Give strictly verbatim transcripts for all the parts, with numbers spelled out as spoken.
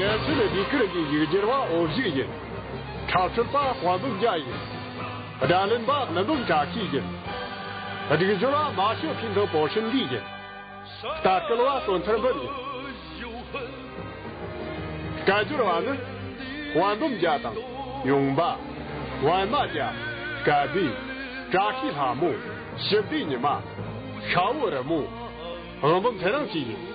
འགན་འཛིན་ལས་སྡེ་ཁུལ་གྱི་ཡིག་སྒྱུར་བ་འོ་བཞུགས་ཡིན། འཁྲབ་སྲོལ་པ་དཔལ་འབུམ་རྒྱལ་ཡིན། སྒྲ་ལེན་པ་ཀླུ་འབུམ་བཀྲ་ཤིས་ཡིན། སྒྲིག་སྦྱོར་བ་མ་ཤོ་ཕིན་དང་པོ་ཧྲིན་ལི་ཡིན། ལྟ་སྐུལ་བ་བསོད་ཐར་འབུམ་ཡིན། སྐད་སྒྱུར་བ་ནི་དཔལ་འབུམ་རྒྱལ་དང་ཡུང་པ། པདྨ་རྒྱལ། སྐལ་བྷེ། བཀྲ་ཤིས་ལྷ་མོ། ཞི་བདེ་ཉི་མ། ཤ་བོ་རི་མོ། ཨང་འབུམ་ཚེ་རིང་བཅས་ཡིན།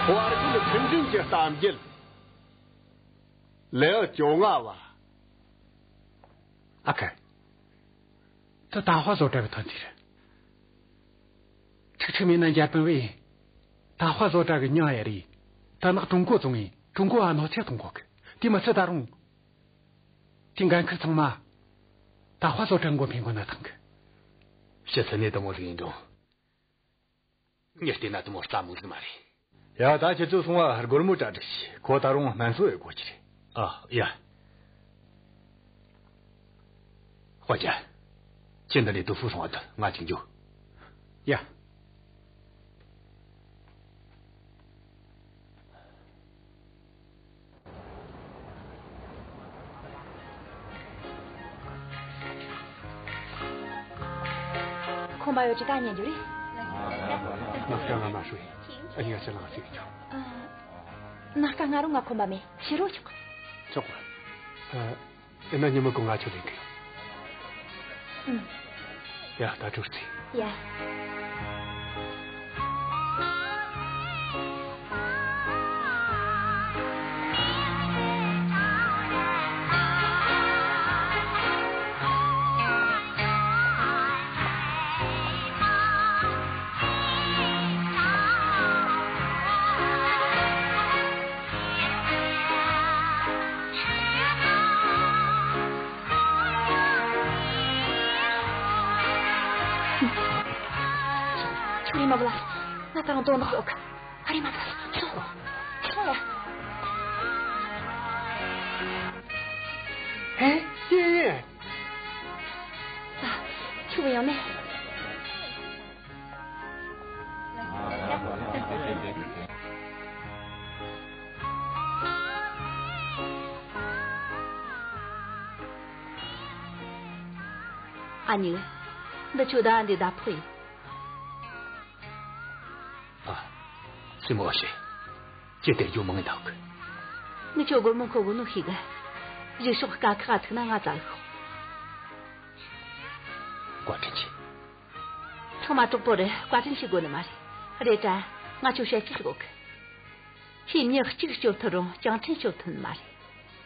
བར་བརྒལ་མཐུན་སྒྲིལ་གྱི་གཏམ་རྒྱུད། ལེའུ་བཅོ་ལྔ་བ། ཨ་ཁུ། ད་ཏཱ་ཧྭ་བཟོ་གྲྭ་གི་ཐོན་དུས་རེད། ཁྲིག་ཁྲིག་མེད་ན་འཇར་པན་བས་ཏཱ་ཧྭ་བཟོ་གྲྭ་གི་མྱིང་ཡ་རེད། ད་ནག་ཀྲུང་གོ་བཙོང་ངས་ཀྲུང་གོ་བ་གནོད་འཚེ་གཏོང་གོ་གི། དེ་མི་ཚད་ད་རུང་། དེ་འགན་ཁུར་ཚང་མ་ཏཱ་ཧྭ་བཟོ་གྲྭ་མགོ་འཕེན་གོ་ན་ཐང་གི། ཕྱི་ཚུལ་ནས་དུ་མོ་ཟིག་ཡིན་རུང་། ངས་བལྟས་ན་དུ་མོ་རྩ་མོ་ཟིག་མ་རེད། ཡ། ད་ཁྱེད་ཚོ་སོང་བ་སྒོར་མོ་གྲ་སྒྲིག་བྱོས། ཁོ་ད་རུང་སྨན་གསོ་ཡེད་དགོས་ཀྱི་རེད། ཨ། ཡ། དཔའ་རྒྱལ། ཁྱེད་འདི་ནས་དུ་ཧྥུ་སོང་བ་དུ། ང་ཅིག་འགྱོ། ཡ། ཁོམ་པ་ཡོད་ཀྱི་ད་ཉན་རྒྱུ་རེད། ནག་ཀ་ང་མ་ཧྲུའེ། ཨ་ཡ་ཅི་ལང་ཟིག་ཆོག་ཨ། ནག་ཀ་ང་རུང་ང་ཁོམ་པ་མེད། ཕྱི་རོ་ཆོག་ཆོག་ཨ། ཨེ་ན་ཉི་མ་གོ་ང་ཆོ་ལེན་གི། ཨུམ། ཡ། ད་ཀྲུར་ཚེ། ཡ། ཁྱོད་རེམ་མ་བུད་ལ། ང་ད་རུང་དོན་དག་ཡོད་གི། ཨ། རེམ་མ་བུད་ལ། སོང་། སོང་ཡ། ཧེ། ཡེ་ཡེ། ཨ། ཁྱོད་ཡོང་ནས། ཨ་ནེ། འདི་ཁྱོད་ད་འདི་ད་ཕོ་ཡིན། ཨ། སྲས་མོ་ཨོ་ཤེ། ཁྱེད་དེར་རྒྱུ་མང་ངེ་འདུག་ངས་ཁྱོད་སྒོར་མོ་མཁོ་གོ་ནོ་ཤེས་གི། གཞུག་ཕྱོགས་དཀའ་ཁག་ཐུག་ན་ང་བཙལ་ཤོག་བཀའ་དྲིན་ཆེ། ཚང་མ་གྲོགས་པོ་རེད། བཀའ་དྲིན་ཞུ་དགོས་ནི་མ་རེད། རེད་དྲ། ང་ཁྱོད་བཤད་ཅི་ཞིག་དགོས་གི། ཁྱེད་མྱི་གཅིག་སྐྱོབ་ཐུབ་རུང་ཅང་ཁྲིན་སྐྱོབ་ཐུབ་ནི་མ་རེད།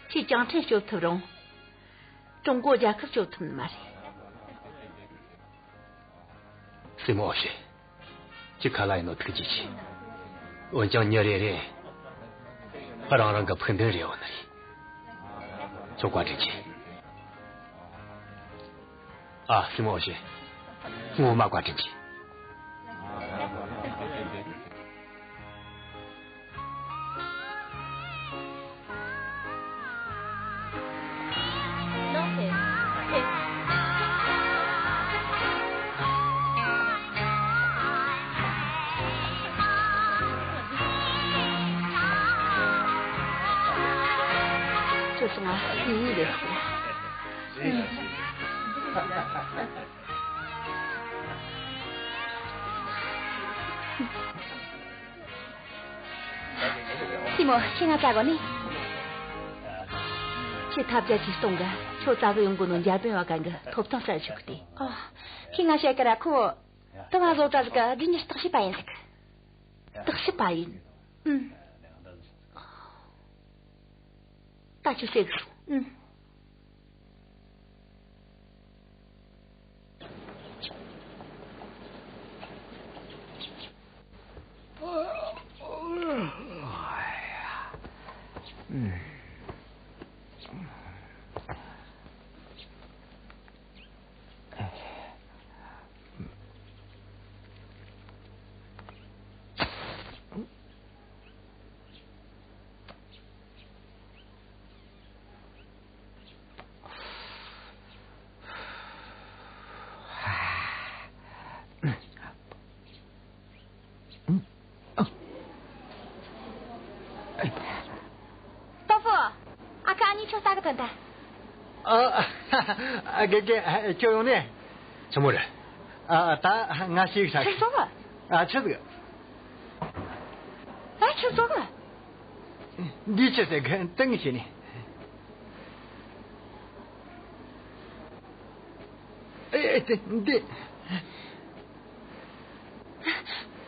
ཁྱེད་ཅང་ཁྲིན་སྐྱོབ་ཐུབ་རུང་། ཀྲུང་གོ་རྒྱལ་ཁབ་སྐྱོབ་ཐུབ་ནི་མ་རེད། སྲས་མོ་ཨོ་ཤེ། ཁྱེད་ག་ལ་ཡིན་ནོ་ཐུགས་རྗེ་ཆེ། འོན་ཀྱང་མྱི་རེ་རེ་རང་རང་གི་ཕུགས་འདུན་རེ་ཡོད་ནི་རེད། ཁྱོད་བཀའ་དྲིན་ཆེ། ཨ། སྲས་མོ་ཨོ་ཤེ། ངོ་མ་བཀའ་དྲིན་ཆེ། སོང་ང་ཡིན་ཡིན་རེད། སྲིང་མོ། ཁྱེད་ང་བཙལ་གོ་ནི། ཁྱེད་ཐབས་བརྒྱ་ཅིག་གཏོང་གི། ཁྱོད་བཙལ་གི་ཡོང་གོ་ནོ་འཇར་པན་བ་གན་གི་ཐོབ་ཐང་སར་ཆུག་གི་དེ། ཨ། ཁྱེད་ང་བཤད་གི་ར། ཁོ་དུ་བ་བཟོ་གྲྭ་ཟིག་གི་སྒྲིག་གཉེར་བརྟག་ཞིབ་པ་ཡིན་ཟིག། བརྟག་ཞིབ་པ་ཡིན། ཨུམ། ད་ཁྱོད་ཟེར་གི་སོང་། ཨུམ། ཏོ་ཧྥུ། ཨ་ཁུ་ཨ་ནི་ཁྱོད་ལྟ་གི་དོན་དག། ཨ། ཨ། དགེ་རྒན། ཁྱོད་ཡོང་ནས། ཆི་མོ་རེད། ཨ། ད་ང་ཞིག་ཆགས། ཆི་ཟིག། ཨ། ཆི་ཟིག། ཨ། ཆི་ཟིག། འདི་ཆི་ཟེར་གི། ཏིང་ངེ་བྱས་ནས། ཨེ། ཨེ། འདི། འདི།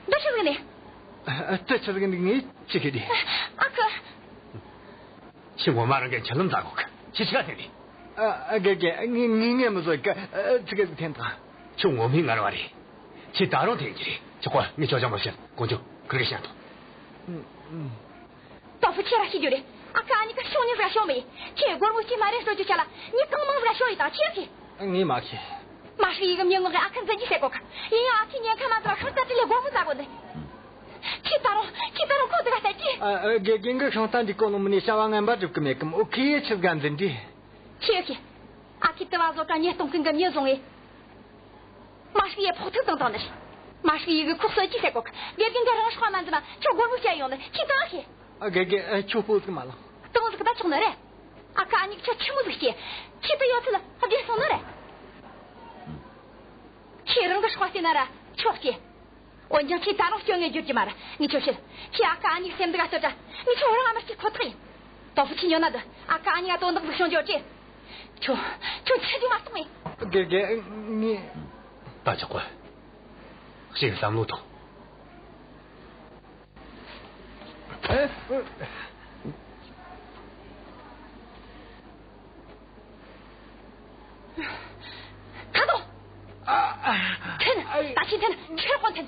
འདི་ཆི་ཟིག་ནི། ཨ། འདི་ཆི་ཟིག་ནི། ངས་ཅི་གི་དེ། ཨ་ཁུ། ཁྱོས་ངོ་མ་རང་གི་མཆུ་ལམ་ཟ་གོ་གི། ཁྱོས་ཆི་ག་དེ་རེད། ཨ། ཨ། དགེ་རྒན། ངས་ངས་ངས་མི་བཟོད་གི། ཨ། ཆི་གི་ཟིག་འཐེན་དང་། ཁྱོད་ངོ་མའི་ངར་བ་རེད། ཁྱོས་ད་རུང་འཐེན་རྒྱུ་རེད། ཆོག་གོ། ངས་ཁྱོད་ཅང་མི་བཤད། ཀོང་ཇོ། ཁིར་གེ་བཤད་དང་། ཨུམ། ཨུམ། ཏོ་ཧྥུ། ཁྱོས་ར་ཤེས་རྒྱུ་རེད། ཨ་ཁུ་ཨ་ནི་ཁ་ཤོང་ནི་ཟིག་ཤོང་མི་ཡིན། ཁྱོས་སྒོར་མོ་སྐྱེས་མ་རེད་ཟེར་རྒྱུ་ཆ་ལ་མྱི་གང་མང་ཟིག་ཤོང་ཡིན་དང་། ཁྱོས་ཤེས། ངས་མ་ཤེས། མ་ཧྲི་ཡི་གི་མྱི་ངག་གིས་ཨ་ཁུ་འཛིན་རྒྱུ་ཟེར་གོ་གི། ཡིན་ཡང་ཨ་ཁུས་ཉེན་ཁ་མ་འཛེམ་པར་ཤིང་རྟ་དེ་ལས་སྒོར་མོ་བཙལ་གོ་ནི། ཁྱོས་ད་རུང་། ཁྱོས་ད་རུང་ཁོ་དེ་ག་ལྟ་རྒྱུ། ཨ། ཨ། དགེ་རྒན་གིས་ཤིང་རྟ་འདི་གོ་ནོ་མིན་ནས་བྱ་བ་ངན་པ་སྒྲུབ་གི་མེད་གི་མོ། ཁོས་ཆི་ཟིག་ག་འཛིན་རྒྱུ། ཁྱོས་ཤེས། ཨ་ཁུས་དུ་བ་བཟོ་གྲྭ་གཉེར་གཏོང་མཁན་གི་མྱི་བཟུང་ངས། མ་ཧྲི་ཡི་ཕོག་ཐུག་བཏང་བཏང་ནི། མ་ཧྲི་ཡི་གིས་ཁོ་གསོད་རྒྱུ་ཟེར་གོ་གི། དགེ་རྒན་གིས་རང་སྲོག་མ་འཛེམ་ན་ཁྱོད་སྒོར་མོ་བསྐྱལ་ཡོང་ནི། ཁྱོས་ད་ཤེས། ཨ། དགེ་རྒན། ཨ། ཁྱོད་སྤོ་ཟིག་མ་ལངས། བཏང་ཟིག་ད་ཆོག་ནི་རེད། ཨ་ཁུ་ཨ་ནི་ཁྱོད་ཆི་མོ་ཟིག་སྐྱེས། ཁྱོས་དེ་ཡོད་ཚད་བདེ་སོང་ནི་རེད། ཁྱོས་རང་གི་སྲོག་བལྟས་ན་ར་ཆོག་སྐྱེས། འོན་ཀྱང་ཁྱོས་ད་རུང་སྐྱོན་ངན་བརྗོད་རྒྱུ་མ་རེད། ངས་ཁྱོད་བཤད། ཁྱོས་ཨ་ཁུ་ཨ་ནིའི་སེམས་སྡུག་ག་གཏོད་ར། ངས་ཁྱོད་རང་ང་མི་སྐྱུར་ཁོ་ཐག་ཡིན། ཏོ་ཧྥུ། ཁྱོས་ཉོན་ན་འདི། ཨ་ཁུ་ཨ་ནི་ང་དོན་དག་ཟིག་བྱུང་རྒྱུ་ཅི། ཁྱོད། ཁྱོད་འཆི་རྒྱུ་མ་གཏོགས་མེད། དགེ་རྒན། ངས། ད་ཆོག་གོ། ཞིག་བསམ་བློ་ཐོངས། ཨེ། ཁ་དོག། ཨ། ཨ། འཐེན། ཨ། ད་ཁྱོས་འཐེན། ཁྱོས་ཁོ་འཐེན།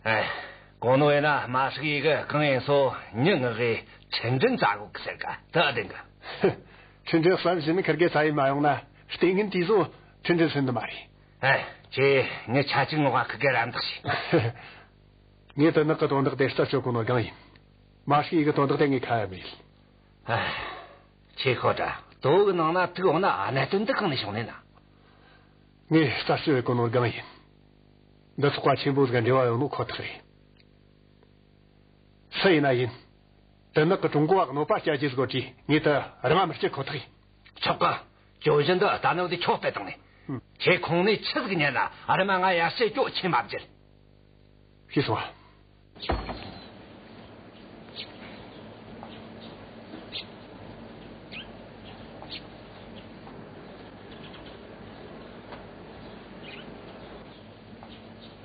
ཨེ། གོ་ནོ་ཡིན་ན་མ་ཧྲི་ཡི་གིས་གང་ཡིན་སོ་མྱི་ངག་གིས་ཁྲིན་ཀྲིན་བཙལ་གོ་གི་ཟེར་ག། དེ་བདེན་གི། ཁྲིན་ཀྲིན་གསར་བཞེངས་ནི་ཁིར་གེ་ཚ་ཡིས་མ་ཡོང་ན། ལྟས་ངན་དེ་ཚོ་ཁྲིན་ཀྲིན་སེམས་འདུན་མ་རེད། ཨེ། ཁྱོས་མྱི་ཆ་གཅིག་ངོ་མ་ཁིར་གེ་རམ་འདེགས་བྱོས། ངས་དུད་ནག་གི་དོན་དག་དེ་རྩད་གཅོད་གོ་ནོ་སྒང་ཡིན། མ་ཧྲི་ཡི་གི་དོན་དག་དེ་ངས་ཁ་ཡ་མེད། ཨེ། ཁྱོས་ཤོད་དྲ། དོ་བོ་གི་ནང་ན་དུག་ཡོད་ན་གནད་དོན་འདི་གང་ནས་བྱུང་ནས་ན། ངས་རྩད་གཅོད་ཡེད་གོ་ནོ་སྒང་ཡིན། འདི་ཚོགས་པ་ཆེན་པོ་ཟིག་འབྲེལ་བ་ཡོད་ནོ་ཁོ་ཐག་རེད། སུ་ཡིན་ན་ཡིན། དུད་ནག་གིས་ཀྲུང་གོ་བ་གནོད་པ་བསྐྱལ་རྒྱུ་ཟིག་ཡོད་དུས། ངས་དེ་རང་ང་མི་སྐྱུར་ཁོ་ཐག་ཡིན། ཆོག་གི། གྱོད་གཞི་འདི་ད་ནི་འདི་ཁྱོད་སྤེལ་བཏང་ནས། ཁྱོས་ཁོང་ནས་ཆི་ཟིག་ཉན་ན་ར་མ་ང་ཡར་བཤད་རྒྱོ་ཆེ་མ་བརྒྱབ། ཤེས་སོང་ཨ།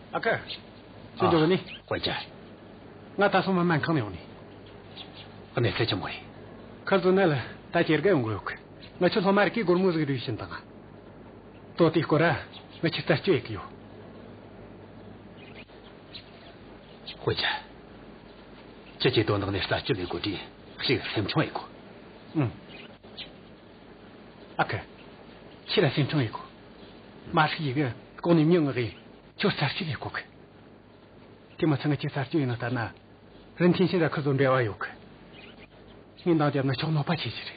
ཨ་ཁུ། ཁྱོད་འགྲོ་གི་ནི། ཨ། དཔེ་ཆ། ང་ད་སོ་མ་སྨན་ཁང་ནས་ཡོང་ནི། གནས་ཚུལ་ཆི་མོ་རེད། ཁུར་ཚོ་ནད་ལ་ད་ཁྱེར་གི་ཡོང་གི་ཡོད་གི། ང་ཆོ་སློབ་མ་རིགས་ཀྱིས་སྒོར་མོ་ཟིག་རུས་བྱིན་བཏང་ང་། དོ་དེའི་སྐོར་ར་ང་ཆོས་རྩད་གཅོད་ཡེད་གི་ཡོད། དཔེ་ཆ། ཁྱེད་ཀྱིས་དོན་དག་འདི་རྩད་གཅོད་ལས་དགོས་དུས་ཞིག་སེམས་ཆུང་ཡེད་དགོས། ཨང་། ཨ་ཁུ། ཁྱེད་ར་སེམས་ཆུང་ཡེད་དགོས། མ་ཧྲི་ཡི་གིས་ལྐོག་ནས་མྱི་མངགས་གིས་ཁྱོད་རྩད་གཅོད་ཡེད་གོ་གི། དེ་མ་ཚད་ང་ཆོས་རྩད་གཅོད་ཡེད་ནོ་ལྟར་ན། རིན་ཐེན་ཤིན་ར་ཁོ་ཚོ་འབྲེལ་བ་ཡོད་གི། ངས་འདང་བརྒྱབ་ན་ཁྱོད་གནོད་པ་ཆེ་རྒྱུ་རེད།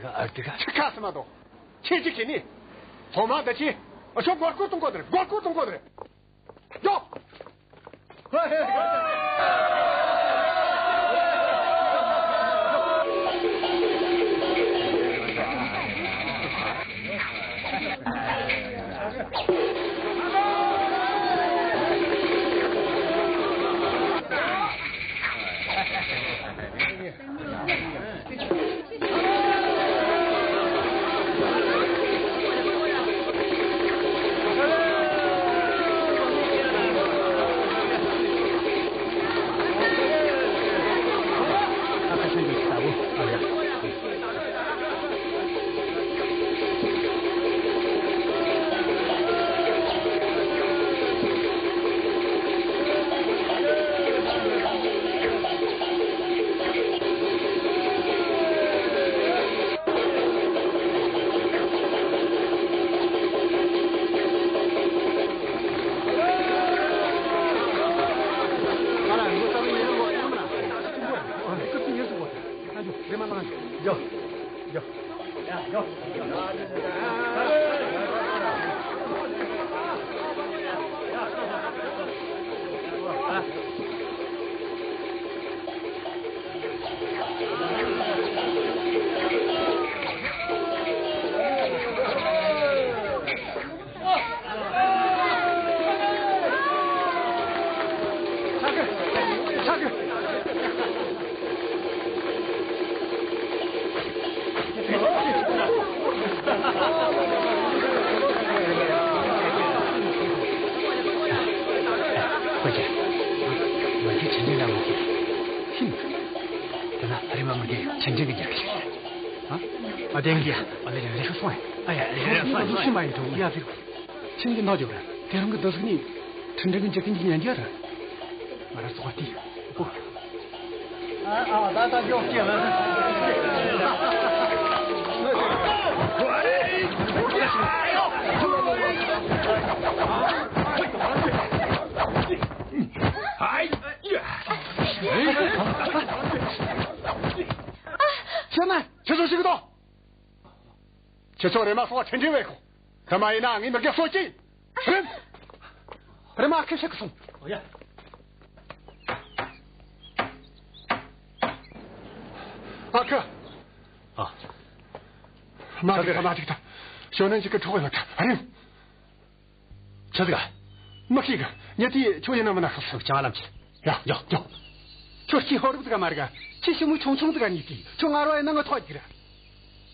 གི་ཨར་དི་ག་ཆི་ཁ་སི་མ་དོ། ཁྱེད་ཀྱི་ཁྱེད་ནི། ཐོག་མ་འདི་ཆི། ཨ་ཤོ་སྒོར་ཁུ་གཏོང་གོ་དེ་རེད། སྒོར་ཁུ་གཏོང་གོ་དེ་རེད། ཡོ། ཁོ་ཅག་མི་རྒན་ཆུང་ཆུང་འདྲ་མོ་ཞིག་ཤི་མི་ཐུབ། དེ་ན་རེམ་མ་མི་རྒན་ཆུང་ཆུང་གི་རྒྱབ་ཤིག་ཨ། ཨ། བདེན་གི་ཨ་ལེ་རེ་རེ་ཤོག་སོང་ཨ། ཨ་ཡ་རེ་རེ་སོང་ཨ། ཤི་མ་ཡིན་ཐུབ་ཡ་ཟིག་ཁྱིམ་གྱི་ནང་འཇོག་ར། དེ་རང་གི་འདི་ཟིག་ནི་ཁྲིན་ཀྲིན་གྱི་འཇིག་རྟེན་གྱི་ཉན་རྒྱུ་ར། ང་ར་ཚོགས་ཏེ། ཨ་ཨ་ད་ད་འཇོག་སྐྱེ་ལ། ཁྱེད་ན་ཁྱེད་ཚོ་ཞིག་དང་། ཁྱེད་ཚོ་རེམ་མ་སོང་བ་ཁྲིན་ཀྲིན་བོས་ཁོ། དེ་མ་ཡིན་ན་ངས་མི་རྒན་གསོད་ཀྱི་ཡིན། རེམ། རེམ་མ་ཁྱེད་ཤག་གི་སོང་། ཨོ་ཡ། ཨ་ཁུ། ཨ། མ་འགྲིག་ད། མ་འགྲིག་ད། ཞོ་ནན་ཅིག་གི་གྲོགས་ཡོད་ད། རེམ། ཆི་ཟིག་ག་མི་ཤེས་གི། ཉལ་ཏེ་ཁྱོད་ཡིན་ན་མིན་ན་ཤོག་ཤོག་ཅང་ལམ་ཆེ། ཡ་ཡ་ཡ། ཁྱོད་སྐྱེས་ཕོ་རབ་ཟིག་ག་མ་རེད་ག་ཁྱོད་ཞི་མོ་ཆུང་ཆུང་ཟིག་ག་ཉལ་ཏེ་ཁྱོད་ང་རོ་ཡིན་ན་ང་ཐོག་ཅིག་ར།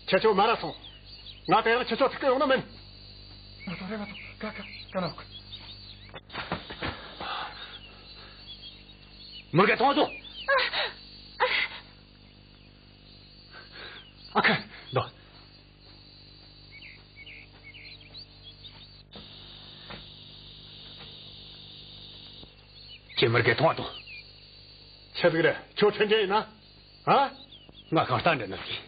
ཁྱེད་ཚོ་མ་ར་སོང་། ང་དེ་རིང་ཁྱེད་ཚོ་ཐུག་གི་ཡོང་ནི་མིན། ང་ཚོ་རེ་བ་ཐོག་ག་ག་ག་ན་ཁུ། མི་རྒན་ཐོངས་ཚོ། ཨ་ཁུ། འདུག་ཁྱེད་མི་རྒན་ཐོངས་དང་། ཆི་ཟིག་རེད། ཁྱོད་ཁྲིན་ཀྲིན་ཡིན་ན། ཨ། ང་གང་ལྟར་འདྲི་ནི་ཟིག་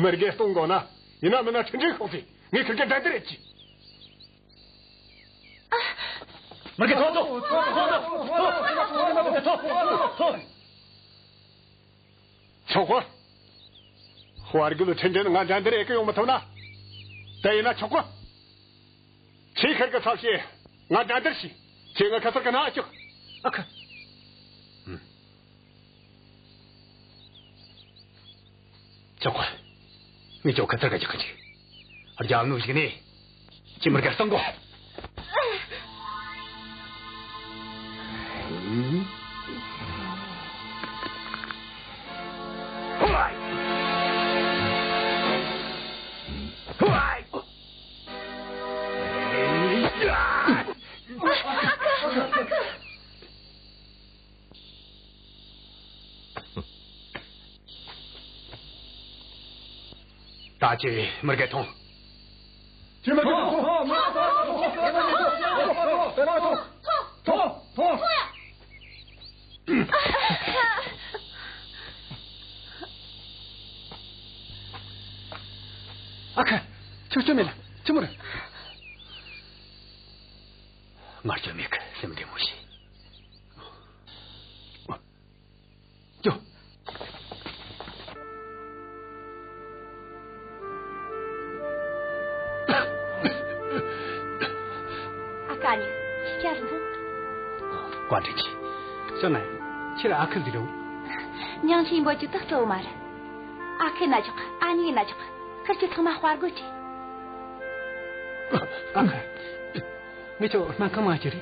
མི་རྒན་གཏོང་དགོས་ན། ཡིན་ན་མིན་ན་ཁྲིན་ཀྲིན་ཤོག་ཟིག་ངས་ཁིར་གེ་བསྡད་དེ་རེད་ཀྱི། མི་རྒན་ཐོངས་དང་། ཐོངས་དང་། ཐོངས་དང་། ཐོངས་དང་། ཧོ། ཆོག་གོ། དཔའ་རྒོད་ཁྲིན་ཀྲིན་ང་འགྲན་བསྡུར་ཡེ་གི་ཡོང་མི་ཐུབ་ན། དེ་ཡིན་ན་ཆོག་གོ། ཁྱེད་ཁིར་གི་ཚབ་བྱས་ང་འགྲན་བསྡུར་བྱོས། ཁྱེད་ངའི་ཁུ་ཚུར་གི་ནང་ཨེ་བཅུག། ཨ་ཁུ། ཨུམ། ཆོག་གོ། ངས་ཁྱོད་ཁུ་ཚུར་ག་རྒྱག་གི་འཇུག། རྒྱལ་ནོ་ཞིག་ནས་ཁྱེད་མི་དགར་གཏོང་གོ། ད་ཁྱེད་མི་དགར་ཐོངས། ཁྱེད་མི་དགར་ཐོངས། ཐོངས། ཐོངས། ཐོངས། ཐོངས། ཐོངས། ཐོངས། ཐོངས། ཨ་ཁུ། ཁྱོད་སྐྱོན་མེད་ལ། ཆི་མོ་རེད། ང་སྐྱོན་མེད་གི། སེམས་བདེ་མོ་བྱོས། ཅོ། ཨ་ཁུ། ཨ་ནེ། ཁྱེད་ཅག་རིང་སོང་། བཀའ་དྲིན་ཆེ། ཞོན་ནན། ཁྱེད་ཨ་ཁུ་ཟེར་རོ། མྱིང་ཆེན་པོ་ཅིག་ད་གཙོ་བོ་མ་རེད། ཨ་ཁུ་ན་ཆོག་གི། ཨ་ནེ་ན་ཆོག་གི། ཁིར་ཆོ་ཚང་མ་དཔའ་རྒོད་རེད། ཨ་ཁུ། ངས་ཁྱོད་སྨན་ཁང་མ་ཁྱེར་རེ།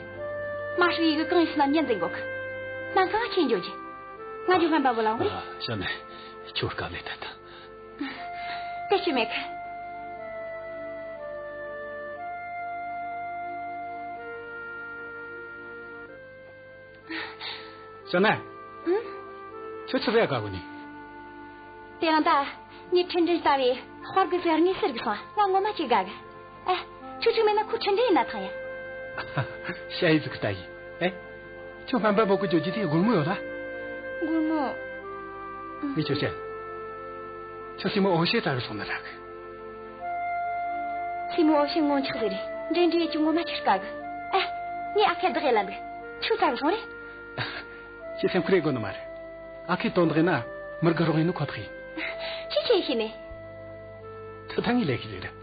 མ་ཧྲི་ཡི་གི་གང་ཡིན་ཟེར་ན་མྱི་འཛིན་གོ་གི། སྨན་ཁང་ཁྱེར་འགྱོ་རྒྱུ། ང་ཚོ་སྨན་པ་བུ་ལ་འོང་རེ། ཨ། ཞོན་ནན། ཁྱོད་དཀའ་ལས་ད་ད། དེ་ཅི་མེད་གི། ཞོན་ནན། ཨང་། ཁྱོད་ཆི་ཟིག་དགའ་གོ་ནི། དེ་རིང་ད་ངས་ཁྲིན་ཀྲིན་ལྟ་བུའི་དཔའ་རྒོད་ཟིག་དངོས་སུ་རིག་སོང་། ང་ངོ་མ་ཅིག་དགའ་གི། ཨེ། ཁྱོད་ཅིག་མེད་ན་ཁོ་ཁྲིན་ཀྲིན་ཡིན་ན་ཐང་ཡ། ཞ་ཡི་ཟིག་ལྟ་ཡི། ཨེ། ཁྱོད་སྨན་པ་བུ་གི་ཇོ་ཇི་དེ་སྒོར་མོ་ཡོད་ལ། སྒོར་མོ། ངས་ཁྱོད་བཤད། ཁྱོད་སྲས་མོ་འོ་ཤེས་ལྟ་གི་སོང་ན་རག་གི། སྲས་མོ་འོ་ཤེས་ངོ་མཚར་ཟིག་རེད། འདྲེ་འདྲེ་ཡེ་ཅིག་ངོ་མ་ཆི་དགའ་གི། ཨེ། ངས་ཨ་ཁུ་བདག་ཡེ་ལ་འདུག། ཁྱོད་ལྟ་གི་སོང་རེ། ཁྱེད་སེམས་ཁུར་ཡེ་དགོས་ནི་མ་རེད། ཨ་ཁུའི་དོན་དག་ཡིན་ན་མི་དགར་རོགས་ཡེ་ནོ་ཁོ་ཐག་ཡིན། ཁྱེད་ཆི་ཤེས་ནི། ཁྱོད་ད་ངས་ལས་ཤེས་ཟིག་རེད།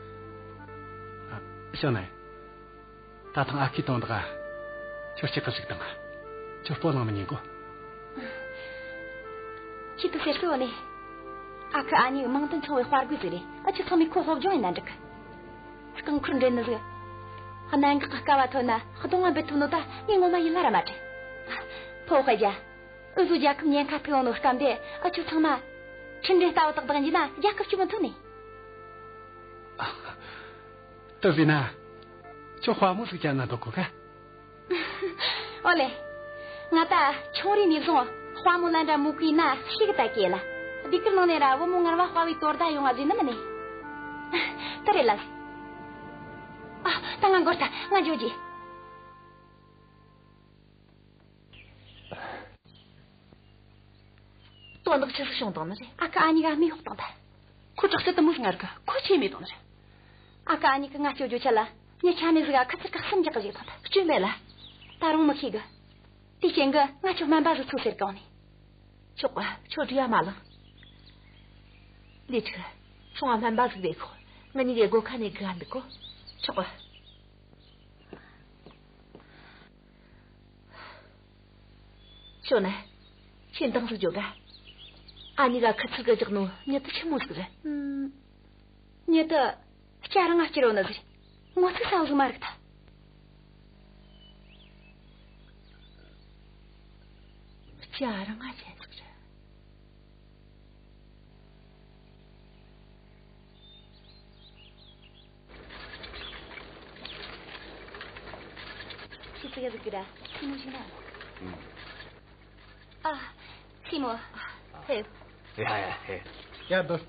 ཨ། ཞོན་ནན། ད་ཐེངས་ཨ་ཁུའི་དོན་དག་ཁྱོད་སྐྱིད་ཁ་ཟིག་བཏང་། ཁྱོད་སྤོ་ལངས་མི་ཉན་གོ། ཁྱེད་དེ་ཟེར་གི་ཡོད་ནི། ཨ་ཁུ་ཨ་ནེ་མིང་དུ་མཚུངས་པའི་དཔའ་རྒོད་ཟིག་རེད། ཨ། ཁྱོད་ཚང་མས་ཁོ་སློབ་སྦྱོང་ཡེ་ན་འགྲིག་གི། རྐང་འཁོར་འདྲེན་ནི་ཟིག། གནད་འགག་གི་སྐབས་བ་ཐོན་ན་གདོང་བ་འབུད་ཐུབ་ནོ་ད་ངས་ངོ་མ་ཡིད་ལ་ར་མ་དྲན། ཕོ་ཁ་རྒྱ། འུ་ཟོ་རྒྱལ་ཁབ་ཉེན་ཁ་ཐུག་ཡོང་ནོ་སྐབས་དེ། ཨ། ཁྱོད་ཚང་མ་ཁྲིན་ཀྲིན་ལྟ་བུ་ཏག་ཏག་ཡིན་ན་རྒྱལ་ཁབ་སྐྱོབ་མི་ཐུབ་ནི། དེ་ཟེར་ན། ཁྱོད་དཔའ་མོ་ཟིག་བྱས་ན་འདོད་གོ་ག། ཨོ་ལེ། ང་ད་ཆུང་རིང་ནས་བཟུང་དཔའ་མོ་ལ་འདྲ་མོ་གི་ན་ཤེས་གི་ད་གི་ལ། སྡེ་ཁུལ་ནང་ནས་ར་བུ་མོ་ངར་བ་དཔའ་བའི་དོ་ཟླ་ཡོང་བ་ཟེར་ནི་མིན་ནི། ད་རེད་ལ། ཨ། ད་ང་འགོར་ད། ང་འགྱོ་རྒྱུ། དོན་དག་ཆི་ཟིག་བྱུང་བཏང་ནི་རེད། ཨ་ཁུ་ཨ་ནེ་ག་རྨས་ཕོག་བཏང་ད། ཁོ་དྲག་རྩལ་དུ་མོ་ཟིག་ངར་གི། ཁོ་ཆེ་མེད་བཏང་ནི་རེད། ཨ་ཁུ་ཨ་ནེ་གི་ང་སྐྱོབ་རྒྱུ་ཆེད་ལ་ངས་ཆ་ནས་ཟིག་ཨ་ཁུ་ཚུར་ག་གསུམ་རྒྱག་གི་བཞག་བཏང་ད། སྐྱོན་མེད་ལ། ད་རུང་མི་ཤེས་གི། དེ་རྐྱེན་གི་ང་ཁྱོད་སྨན་པ་ཟིག་འཚོལ་ཟེར་གི་ཡོང་ནི། ཆོག་གི། ཁྱོད་བྲེལ་བ་མ་ལངས། ལི་ཁྲི། སོང་ང་སྨན་པ་ཟིག་བོས་ཤོག། ང་གཉིས་ཀས་སྒོ་ཁ་ནས་སྒུག་ག་འདུག་གོ། ཆོག་གི། ཞོན་ནན། ཁྱེད་འདང་ཟིག་རྒྱོབ་ག། ཨ་ནེ་ག་ཁུ་ཚུར་གི་བཞག་ནོ་མྱི་དེ་ཆི་མོ་ཟིག་རེད། ཨུམ། མྱི་དེ་སྐྱ་རིང་ང་སྐྱུར་བོ་ནི་ཟིག་རེད། ངོ་ཚ་ས་བོ་ཟིག་མ་རེད་ད། སྐྱ་རིང་ང་ཅན་ཟིག་རེད། ཁྱེད་ཚོ་ག་ཟིག་གི་ར། ཁྱེད་མོ་ཞིག་ན། ཨ། སྲས་མོ། ཧེ། ཡ་ཡ་ཧེ། ཡ་འདུག།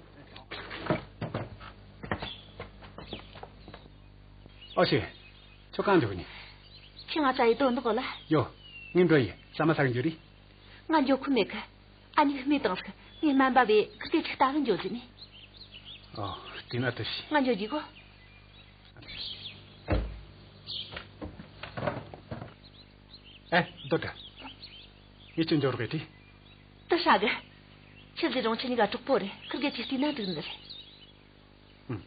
ཨོ་ཤེ། ཁྱོད་གང་འགྲོ་གི་ནི། ཁྱེད་ང་བཙལ་ཡི་དོན་དག་ལ། ཡོ། ངས་འགྲོ་ཡི། ཟ་མ་ཟ་གི་འགྱོ་རེ། ང་འགྱོ་ཁོམ་མེད་གི། ཨ་ནེ་གི་རྨས་བཏང་ཟིག། ངས་སྨན་པ་བོས་ཁུར་དེ་ཅིག་ལྟ་གི་འགྱོ་ཟེར་ནི། ཨོ། དེ་ན་ད་ཤི། ང་འགྱོ་རྒྱུ་གོ། ཨེ། སྡོད་དྲ། ངས་ཅི་འབྱོར་རེད་དེ། ད་ཧྲ་གི། ཁྱེད་ཟེར་རུང་ཁྱེད་གཉིས་ཀ་གྲོགས་པོ་རེད། ཁིར་གེ་ཅིག་བལྟས་ན་འགྲིག་ནི་རེད། ཨུམ།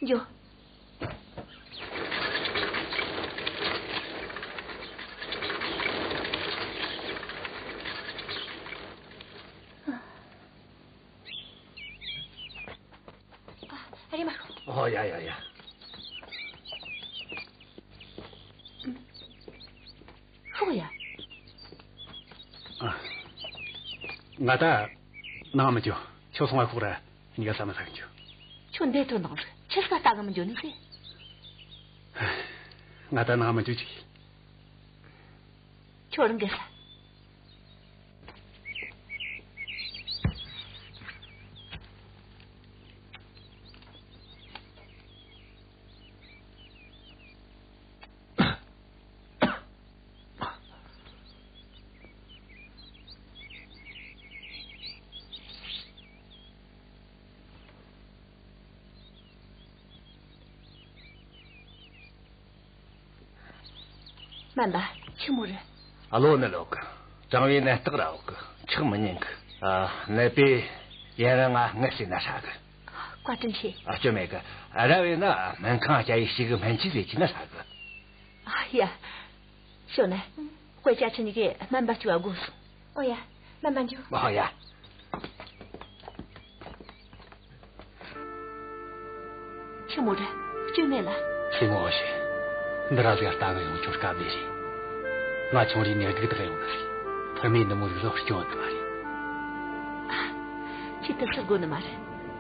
འགྱོ། ཨ་རེ་མ་ཤོག་ཨོ་ཡ་ཡ་ཡ། ཤོག་ཡ། ཨ། ང་ད་ནང་མི་འགྱོ། ཁྱོད་སོང་བ་ཤོག་ར། ཉི་ག་ས་མ་ས་གི་འགྱོ། ཁྱོད་འདས་ཐོན་དང་ཆི་ས་ལྟ་གི་མི་འགྱོ་ནི་ཟེ། ང་ད་ནང་མི་འགྱོ་ཅིག་ཁྱོད་རང་གི་ས། སྨན་པ། ཆི་མོ་རེད། ཨ་ལོ་ནི་ལོ་གི། གྲང་བའི་ནད་རྟགས་ར་འོག་གི། ཆག་མི་ཉན་གི། ཨ། ནད་པས་ཡན་ར་ང་ངལ་སེ་ན་ཧྲ་གི། བཀའ་དྲིན་ཆེ། ཨ། སྐྱོན་མེད་གི། ར་བས་ན་སྨན་ཁང་སྐྱ་ཡི་ཞིག་གི་སྨན་ཆས་ཟེར་གྱི་ན་ཧྲ་གི། ཨ་ཡ། ཞོ་ནི། དཔེ་ཆ་ཁྱེད་གཉིས་ཀས་སྨན་པ་བཅུག་ག་དགོས་སོང་། ཨོ་ཡ། སྨན་པ་འགྱོ། ཨོ་ཡ། ཆི་མོ་རེད། སྐྱོན་མེད་ལ། སྲས་མོ་ཨོ་ཤེ། འདི་ར་ཟིག་ལྟ་གི་ཡོང་ཁྱོད་དཀའ་ལས་རེད། ང་ཆུང་རིས་ནས་སྡུག་ཐག་ཡོང་ནི་རེད། ཕ་མས་འདི་མོ་ཟིག་བཟོ་སྐྱོན་ནི་མ་རེད། ཨ། ཁྱེད་དེ་ཟེར་དགོས་ནི་མ་རེད།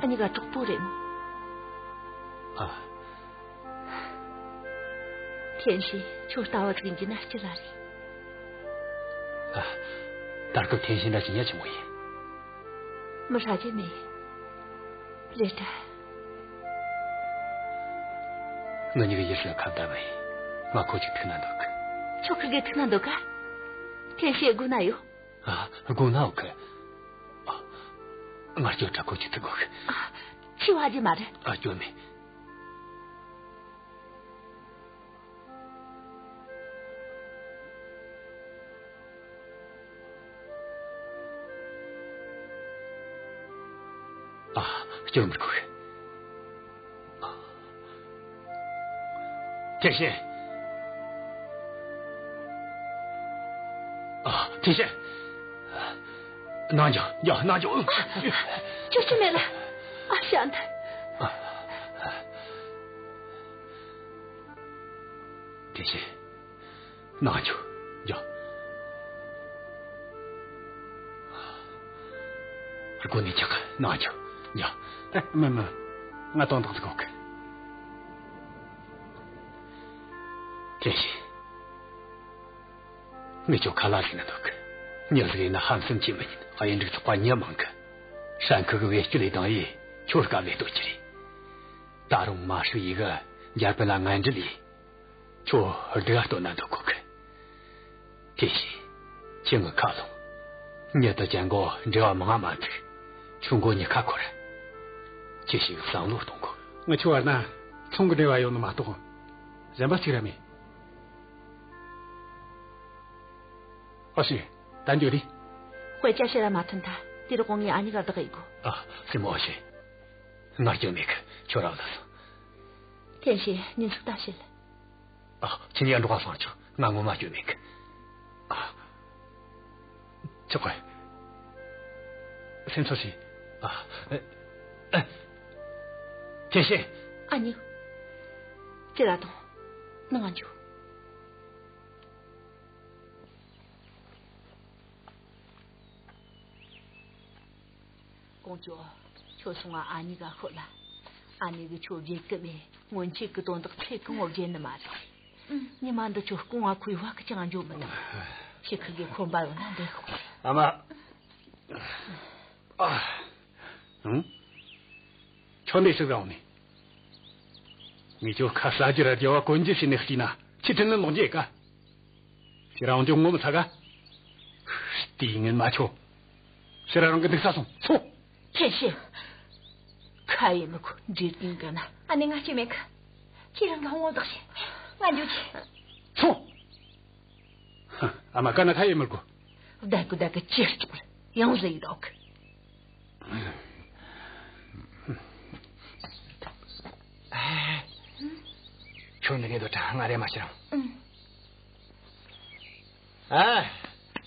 ཨ་ནི་ག་གྲོགས་པོ་རེད་མོ། ཨ། ཐེན་ཤིན་ཁྱོད་ལྟ་བ་ཟིག་ཡིན་གྱི་ན་སྐྱིད་ལ་རེད། ཨ། ད་སྐབས་ཐེན་ཤིན་ད་ཅི་ཉག་ཆི་མོ་ཡིན། མི་ཧྲ་རྒྱུ་མེད། རེད་དྲ། ང་གཉིས་ཀྱི་ཡིད་སུ་ཁ་བརྡ་མེད། ང་ཁོ་ཅིག་ཐུག་ན་འདོད་གི། ཁྱོད་ཁིར་གེ་ཐུག་ན་འདོད་ག་ཐེན་ཤིན་སྒུག་ན་ཡོད། ཨ། སྒུག་ན་འོ་གི། ཨ། ང་སྐྱོ་དྲ་ཁོ་ཅིག་ཐུག་གོ་གི། ཨ། ཆི་བ་རྒྱུ་མ་རེད། ཨ། སྐྱོན་མེད། ཨ། སྐྱོན་མི་དགོས། ཐེན་ཤིན། ཨ། ཐེན་ཤིན། ནང་འགྱོ། ཡ། ནང་འགྱོ། ཨ། ཅོ་ཅི་མེད་ལ། ཨ། ཤ་འདི། ཨ། ཐེན་ཤིན། ནང་འགྱོ། འགྱོ། སྒོ་ནས་ཆག་ནང་འགྱོ། འགྱོ། ཨ། མིན་མིན། ང་དོན་དག་ཟིག་ཡོད་གི། ཐེན་ཤིན། ངས་ཁྱོད་ཁ་ལ་ཟིག་ན་འདོད་གི། མྱི་ཟིག་ཡིན་ན་ཧམ་སེམས་ཆེ་མི་ཉན། གཡུ་འབྲུག་ཚོགས་པ་མྱི་མང་གི། ཧྲན་ཁུ་གི་བེད་སྤྱོད་ལས་དང་ཡིས་ཁྱོད་དཀའ་ལས་གཏོད་ཀྱི་རེད། ད་རུང་མ་ཧྲུའུ་ཡི་གི་འཇར་པན་ལ་ངན་འབྲེལ་ཡིས། ཁྱོད་སྡུག་ག་གཏོང་ན་འདོད་གོ་གི། ཐེན་ཤིན། ཁྱེད་ངའི་ཁ་ལོངས། མྱི་དང་ཅན་གོ་འབྲེལ་བ་མང་ང་མ་འདུག་ཁྱོད་མགོ་མྱི་ཁ་འཁོར། ཁྱེད་ཞིག་བསམ་བློ་གཏོང་དགོས། ང་ཁྱོད་བར་ན་ཚོང་གི་འབྲེལ་བ་ཡོད་ནི་མ་གཏོགས། གཞན་པ་གཅིག་ར་མེད། ཨོ་ཤེ། ད་འགྱོ་རེ། དཔེ་ཆ་ཕྱིར་ར་མ་ཐོན་ཐལ། དེ་རུ་དགོང་ངས་ཨ་ནི་ག་བདག་ཡི་གོ། ཨ། སྲས་མོ་ཨོ་ཤེ། ང་སྐྱོན་མེད་གི། ཁྱོད་ར་བ་ལ་སོང་། ཐེན་ཤིན། ཉིན་ཞིག་ད་བཤད། ཨ། ཁྱེད་གཉིས་འགྲོགས་སོང་ཆོག་ང་ངོ་མ་སྐྱོན་མེད་གི། ཨ། ཆོག་གི། སེམས་ཚོར་ཞིག་ཨ། ཨ། ཐེན་ཤིན། ཨ་ནི། ཅི་ར་དང་། ནང་འགྱོ། ཀོང་ཇོ། ཁྱོད་སོང་ང་ཨ་ནི་ག་ཤོད་ལ། ཨ་ནི་གིས་ཁྱོད་བརྗེད་གི་མེད། སྔོན་ཆད་གི་དོན་དག་ཚེ་གང་བོ་བརྗེད་ནི་མ་རེད། ཉི་མ་འདི་ཁྱོད་རྐང་བ་ཁུ་བ་གི་ཅང་འགྱོ་མི་ནུས། ཁྱེད་ཁིར་གི་ཁོམ་པ་ཡོང་ན་འདི་ཤོག་ཨ་མ། ཨ། ཨང་། ཁྱོད་འདི་ཟིག་རང་ནི། ངས་ཁྱོད་ཁ་ཟ་རྒྱུ་ར་རྒྱབ་བ་གོན་རྒྱུ་བྱས་ནས་བལྟས་ན་ཁྱེད་དྲིན་ལན་ལོག་རྒྱུ་ཡོད་ག་ཁྱེད་རང་འཇོག་ངོ་མི་ཚ་ག་ལྟས་ངན་མ་ཁྱོད། ཕྱིར་རང་གི་འདུག་ས་སོང་སོང་། ཐེན་ཤིན། ཁ་ཡེ་མི་ཁོ་འདྲེ་ཏིང་ག་ན། ཨ་ནེ་ང་སྐྱོན་མེད་གི། ཁྱེད་རང་གི་ཧོང་ངོ་བདག་ཤེས། ང་འགྱོ་ཆེ། སོང་། ཨ་མ་ཀ་ན་ཁ་ཡེ་མི་དགོས། བདག་གི་བདག་གི་ཅི་ལྕོགས་ཡང་ཟེར་ཡོད་གི། ཁྱོད་འདི་ནས་སྡོད་དྲ། ང་རེ་མ་ཤི་རང་། ཨ།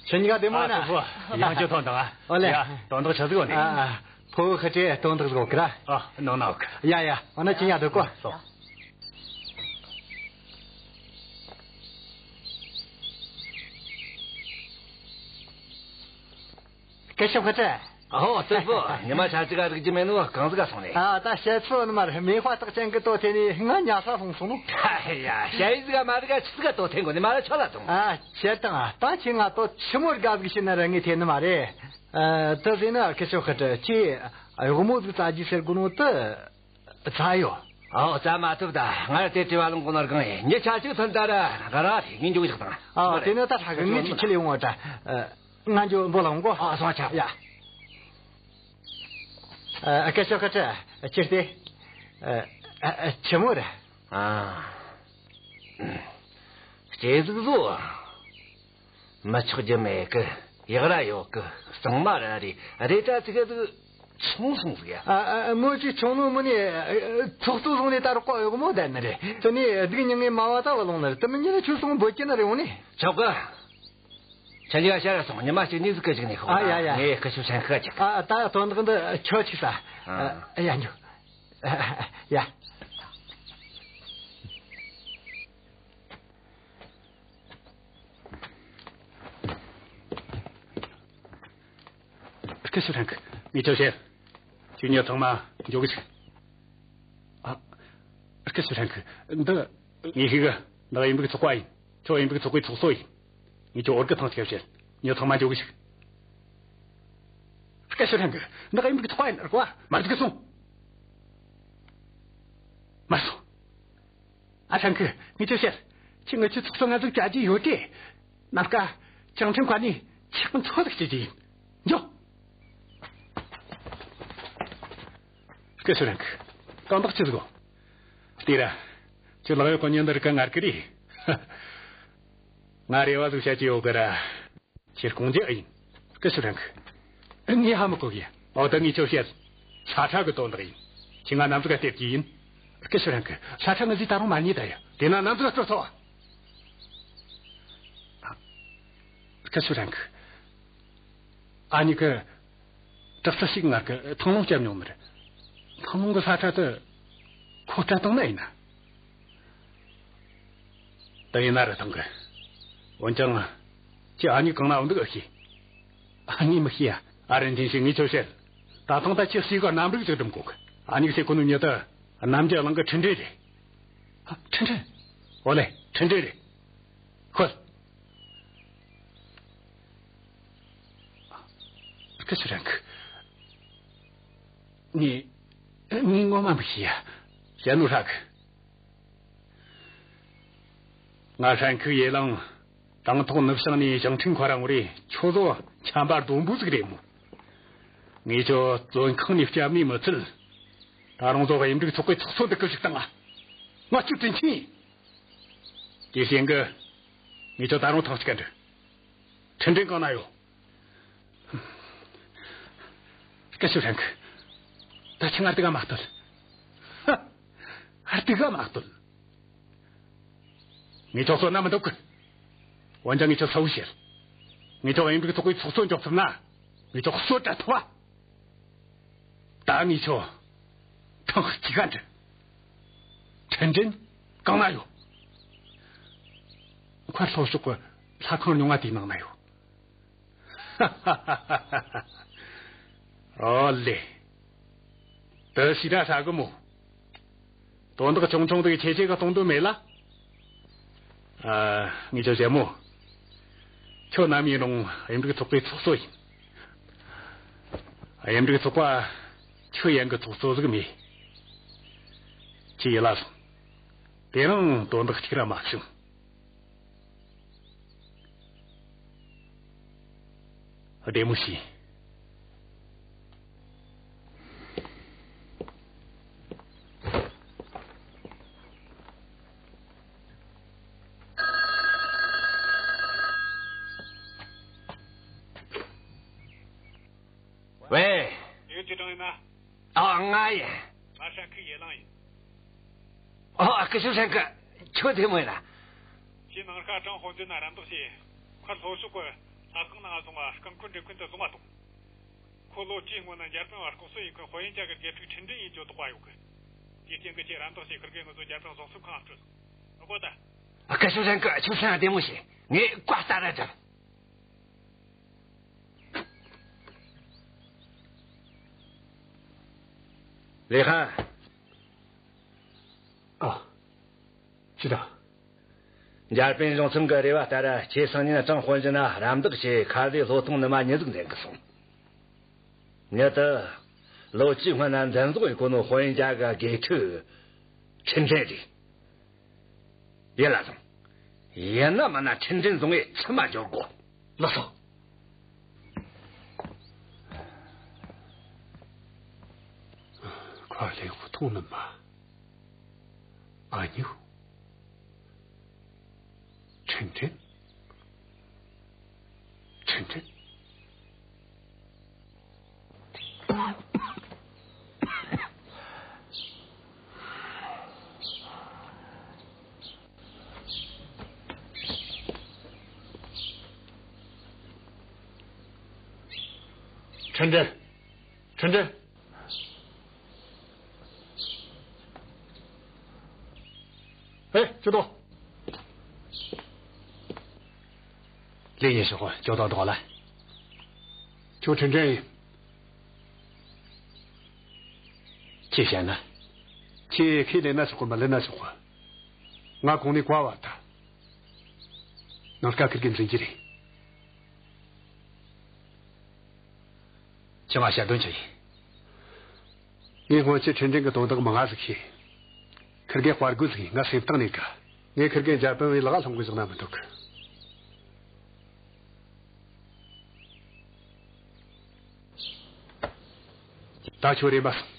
ཁྱེད་གཉིས་ཀ་བདེ་མོ་ཡིན་ན། ཨ། ཡང་ཁྱོད་ཐོན་དང་། ཨ། ཨོ་ལེ། ཡ། དོན་དག་ཆི་ཟིག་ཡོད་ནི། ཨ། ཕོ་ཁ་ཁྲེ་དོན་དག་ཟིག་ཡོད་གི་ར། ཨ། ནང་ན་ཡོད་གི། ཡ་ཡ། འོ་ན་ཁྱེད་གཉིས་ཀ་སྡོད་གོ། སོ། སྐུ་ཞབས་ཁ་ཁྲེ། ཨོ། སྲས་པོ། ཉི་མ་ཆ་གཅིག་ག་རིག་རྒྱུ་མེད་ནོ་གང་ཟིག་ག་སོང་ནས། ཨ། ད་བཤད་ཚོད་ནི་མ་རེད། མེ་དཔའ་རྟགས་ཅན་གི་ལྟོ་འཐེན་ནས་ང་ཉལ་ས་ལྷུང་སོང་ནོ། ཨ་ཡ། ཞ་ཡི་ཟིག་ག་མ་རིག་ག་ཆི་ཟིག་ག་ལྟོ་འཐེན་དགོས་ནི་མ་ར་ཆོ་ལ་ཐོང་། ཨ། བཤད་དང་། ད་ཁྱེད་ང་ལྟོ་ཆི་མོ་རིག་ག་ཟིག་ཤེས་ན་ར་ངས་འཐེན་ནི་མ་རེད། ཨ། དེ་ཟེར་ན་སྐུ་ཞབས་ཁ་ཁྲེ། ཁྱེད་གཡོག་མོ་ཟིག་བཙལ་རྒྱུ་ཟེར་གོ་ནོ་དེ། བཙལ་ཡོད། ཨོ། བཙལ་མ་ཐུབ་ད། ང་དེ་བྲེལ་བ་ལངས་གོ་ནོ་རྐང་ཡིན། ཉི་ཆ་གཅིག་ཐོན་ད་ར་ར་ར་ཐེ་ངས་འཇུག་བཞག་དང་། ཨོ། དེ་ནི་ད་ཧྲ་གི་ངས་ཅིག་ཁྲིད་ལས་ཡོང་བ་ད། ཨ། ང་འཇུག་འབོ་ལ་འོང་གོ། ཨ། སོང་ཆ། ཡ། ཨ། སྐུ་ཞབས་ཁ་ཁྲེ། ཁྱེད་དེ། ཨ། ཨ། ཆི་མོ་རེད། ཨ། སྐྱེས་གཟུགས་བཟོ། མི་ཆོག་རྒྱུ་མེད་གི། ཡག་ར་ཡོད་གི། གཙང་མ་ར་རེད། རེད་ད་ཙི་གེ་ཟིག་ཆུང་སོང་ཟིག་ཡ། ཨ། ཨ། མོ་ཅིག་ཆུང་ནོ་མོ་ནི་ཚོགས་གཙོ་བཟུང་ནས་ད་རོགས་གཡོག་མོ་བསྡད་ནི་རེད། དེ་ནས་སྡུག་མྱངས་ངས་མ་བ་ད་བ་ལོང་ནི་རེད། དེ་མིན་ཉིན་ནས་ཆུ་སོང་འབོད་ཀྱི་ནི་རེད། འོང་ནི། ཆོག་གི། ཁྱེད་གཉིས་ཀ་ཕྱིར་ར་སོང་། ཉི་མ་གཅིག་གཉིས་ཟིག་གི་གཞུག་ནས་ཤོག། ཨ། ཡ་ཡ། ངས་སྐུ་ཞབས་ཧྲན་ཁི་ག་ཅིག། ཨ། ད་དོན་དག་འདི་ཁྱོད་ཅིག་ས། ཨ། ཡ་འགྱོ། ཡ། སྐུ་ཞབས་ཧྲན་ཁི། ངས་ཁྱོད་བཤད། ཁྱོད་གཉིས་ཚང་མ་འགྱོ་གི་ཆུག། ཨ། སྐུ་ཞབས་ཧྲན་ཁི། འདི་ངས་ཤེས་གི། འདི་ཨེ་འབྲུག་ཚོགས་པ་ཡིན། ཁྱོད་ཨེ་འབྲུག་ཚོགས་པའི་ཚོགས་གཙོ་ཡིན། ངས་ཁྱོད་འོར་གི་ཐང་ཆད་བཤད། ཁྱོད་ཚང་མ་འགྱོ་གི་ཆུག། སྐུ་ཞབས་ཧྲན་ཁི། འདི་ཨེ་འབྲུག་ཚོགས་པ་ཡིན་ར་གོ། མར་འཇུག་གི་སོང་། མར་སོང་། ཨ། ཧྲན་ཁི། ངས་ཁྱོད་བཤད། ཁྱོས་ངེད་ཆོའི་ཚོགས་གཙོ་ང་ཟིག་བཅར་རྒྱུ་ཡོད་དེ། ནམ་མཁའ་བྱང་ཁྲིམས་ཁ་ནས་ཆག་འཚོ་ཟིག་བྱེད་རྒྱུ་ཡིན། འགྱོ། སྐུ་ཞབས་ཧྲན་ཁི། དོན་དག་ཆི་ཟིག་གོ། ལྟོས་ར། ཁྱོད་ལག་གཡོག་གི་མྱི་འདི་རིག་ག་ངར་གི་རེད། ང་རེ་བ་ཟིག་བཤད་རྒྱུ་ཡོད་གི་ར། ཁྱེད་དཀོན་རྒྱུ་ཨེ་ཡིན། སྐུ་ཞབས་ཧྲན་ཁི། ངས་ཧ་མི་གོ་གི། འོ་ད་ངས་ཁྱོད་བཤད། ས་ཁྲ་གི་དོན་དག་ཡིན། ཁྱེད་ང་ནམ་ཟིག་ག་སྟེར་རྒྱུ་ཡིན། སྐུ་ཞབས་ཧྲན་ཁི། ས་ཁྲ་ངས་ཟིག་ད་རུང་མ་རྙེད་ད་ཡ། དེ་ན་ནམ་ཟིག་ག་སྤྲོད་ཐུབ། སྐུ་ཞབས་ཧྲན་ཁི། ཨ་ནི་གི། དྲག་རྩལ་ཞིག་ངར་གི་ཐང་ལུང་བསྐྱབས་མྱོང་ནི་རེད། ཐང་ལུང་གི་ས་ཁྲ་དེ་ཁོ་སྤྲད་བཏང་ན་ཡིན་ན། དེ་ཡིན་ན་ར་ཐང་གི། འོན་ཀྱང་། ཁྱེད་ཨ་ནི་གང་ན་འོང་འདུག་ཨེ་ཤེས། ཨ་ནི་མི་ཤེས་ཡ། ཨ་རིན་ཆེན་ཞིག་ངས་ཁྱོད་བཤད། ད་ཐང་ད་ཁྱེད་སྲིད་ག་རྣམ་རིག་ཅིག་སྒྲིམ་གོ་གི། ཨ་ནི་ཟེར་གོ་ནོ་མྱི་ད། རྣམ་རྒྱལ་གླིང་གི་ཁྲི་འདྲེ་རེད། ཨ། ཁྲི་འདྲེ། འོ་ལེ། ཁྲི་འདྲེ་རེད། ཤོད། སྐུ་ཞབས་ཧྲན་ཁི། ངས། ངས་ངོ་མ་མི་ཤེས་ཡ། བཤད་ནོ་ཧྲ་གི། ང་ཧྲན་ཁི་ཡེ་ལང་། དང་ཐོག་ནུབ་བྱང་ནས་བྱང་ཁྲིན་ཁོ་ར་ངོ་རེ་ཁྱོད་ཚོ་ཆམ་པ་རྡོན་པོ་ཟིག་རེད་མོ། ངས་ཁྱོད་བཙོན་ཁང་ནས་བསྐྱབས་ནས་མི་ཚད། ད་རུང་ཚོ་ཨེ་འབྲུག་ཚོགས་པའི་ཚོགས་གཙོ་འདི་སྐུ་ཞིག་བཏང་ང་། ང་ཁྱོད་དྲིན་ཆེན་ཡིན། དེ་བཞིན་གི། ངས་ཁྱོད་ད་རུང་ཐང་ཅིག་ག་འདྲི། ཁྲི་འདྲེ་གང་ན་ཡོད། སྐུ་ཞབས་ཧྲན་ཁི། ད་ཁྱེད་ང་སྡུག་ག་མ་གཏོད། ཧ། སྡུག་ག་མ་གཏོད། ངས་ཁྱོད་གསོད་ན་མི་འདོད་གི། འོན་ཀྱང་ངས་ཁྱོད་གསལ་བོ་བཤད། ངས་ཁྱོད་ཨེ་འབྲུག་ཚོགས་པའི་ཚོགས་གཙོ་འཇོག་ཐུབ་ན། ངས་ཁྱོད་གསོད་ར་ཐུབ་བ། ད་ངས་ཁྱོད་ཐང་གཅིག་ག་འདྲི། ཁྲི་འདྲེ་གང་ན་ཡོད། མཁར་ལྷོ་ཕྱོགས་ཀྱི་ལྷ་ཁང་རྙིང་བ་དེའི་ནང་ན་ཡོད། ཨོ་ལེ། དེ་ཞེ་དྲག་ཧྲ་གི་མོ། དོན་དག་ཆུང་ཆུང་དེ་ཆེ་ཆེ་ག་གཏོང་འདོད་མེད་ལ། ཨ། ངས་ཁྱོད་བཤད་མོ། ཁྱོད་ནམ་ཡིན་རུང་ཨེ་འབྲུག་ཚོགས་པའི་ཚོགས་གཙོ་ཡིན། ཨེ་འབྲུག་ཚོགས་པ་ཁྱོད་ཡན་གི་ཚོགས་གཙོ་ཟིག་མེད། ཁྱོས་ཡིད་ལ་ཟུངས། དེ་རིང་དོན་དག་གཅིག་ར་མ་བྱུང་། བདེ་མོ་བྱོས། ཡིན་ན། ཨ། ང་ཡིན། ང་ཧྲན་ཁི་ཡེ་ལང་ཡིན། ཨ། སྐུ་ཞབས་ཧྲན་ཁི། ཁྱོད་བདེ་མོ་ཡིན་ན། ཁྱེད་ནང་ཁ་ཀྲང་ཧོ་ཛིན་ན་རམ་འདེགས་བྱས། ཁར་ལྷོ་ཕྱོགས་ཀྱི་ལྷ་ཁང་ནང་བཟུང་བ་རྐང་འཁོར་འགྲེམས་མཁན་དེ་བཟུང་བ་དང་། ཁོ་ལོ་བཅུའི་སྔོན་ན་འཇར་པན་བ་ལྐོག་གསོད་ཡེད་མཁན་ཧོ་ཡིན་ཅ་གི་དགེ་ཕྲུག་ཁྲིན་ཀྲིན་ཡིན་རྒྱུ་དོགས་པ་ཡོད་གི། དེའི་རྐྱེན་གྱིས་ཁྱེད་རམ་འདེགས་བྱས། ཁིར་གེ་ང་ཚོ་འཇར་པན་བཟོ་ཚོང་ཁང་སྤྲོད། ཨོ་གོ་ད། སྐུ་ཞབས་ཧྲན་ཁི། ཁྱོད་སེམས་བདེ་མོ་བྱོས། ངས་བཀའ་ལྟར་ར་བསྒྲུབས། ལི་ཧན། ཨ། ཅི་དང་། འཇར་པན་གཞུང་ཚབ་ཀྱི་རེ་བ་ལྟར། ཁྱེད་སང་ཉིན་ཀྲང་ཧོ་ཛིན་ན་རམ་འདེགས་བྱས། ཁ་ལི་ལྷོ་ཐོང་ནུ་མ་མྱི་ཟིག་འཛིན་གི་སོང་། མྱི་དེ་ལོ་བཅུའི་སྔོན་ན་འཛིན་བཟུང་ཡེད་གོ་ནོ་ཧོ་ཡིན་ཅ་གི་དགེ་ཕྲུག་ཁྲིན་ཀྲིན་རེད། ཡིད་ལ་ཟུངས། ཡིན་ན་མིན་ན་ཁྲིན་ཀྲིན་བཟུང་བས་ཚུར་མ་འབྱོར་དགོས། ལགས་སོ། ཁ་ལི་ལྷོ་ཐོང་ནུ་མ། ཨ་ཉུ། ཁྲིན་ཀྲིན། ཁྲིན་ཀྲིན། ཁྲིན་ཀྲིན། ཁྲིན་ཀྲིན། ཨེ། ཁྱོད་དོ། ལས་ཉེན་ཤོག་གོ། ཁྱོད་དོ་དོ་ལ། ཁྱོད་ཁྲིན་ཀྲིན་ཡིན། ཁྱེད་བཤད་ན། ཁྱེད་ཁས་ལེན་ན་ཆོག་གོ། མི་ལེན་ན་ཆོག་གོ། ང་གོང་ནས་བཀའ་ཕབ་ད། ནངས་ཀ་ཁིར་གེ་འཛིན་རྒྱུ་རེད། ཁྱེད་ང་བཤད་དོན་ཆི་ཡིན། ངས་སྔོན་ཆད་ཁྲིན་ཀྲིན་གི་དོན་དག་མང་ང་ཟིག་ཤེས། ཁིར་གེ་དཔའ་རྒོད་ཟིག་ཡིན། ང་སེམས་གཏིང་ནས་དགའ། ངས་ཁིར་གེ་འཇར་པན་བའི་ལག་ལྷུང་གི་བཞག་ན་མི་འདོད་གི། ད་ཁྱོད་རེམ་མ་སོང་།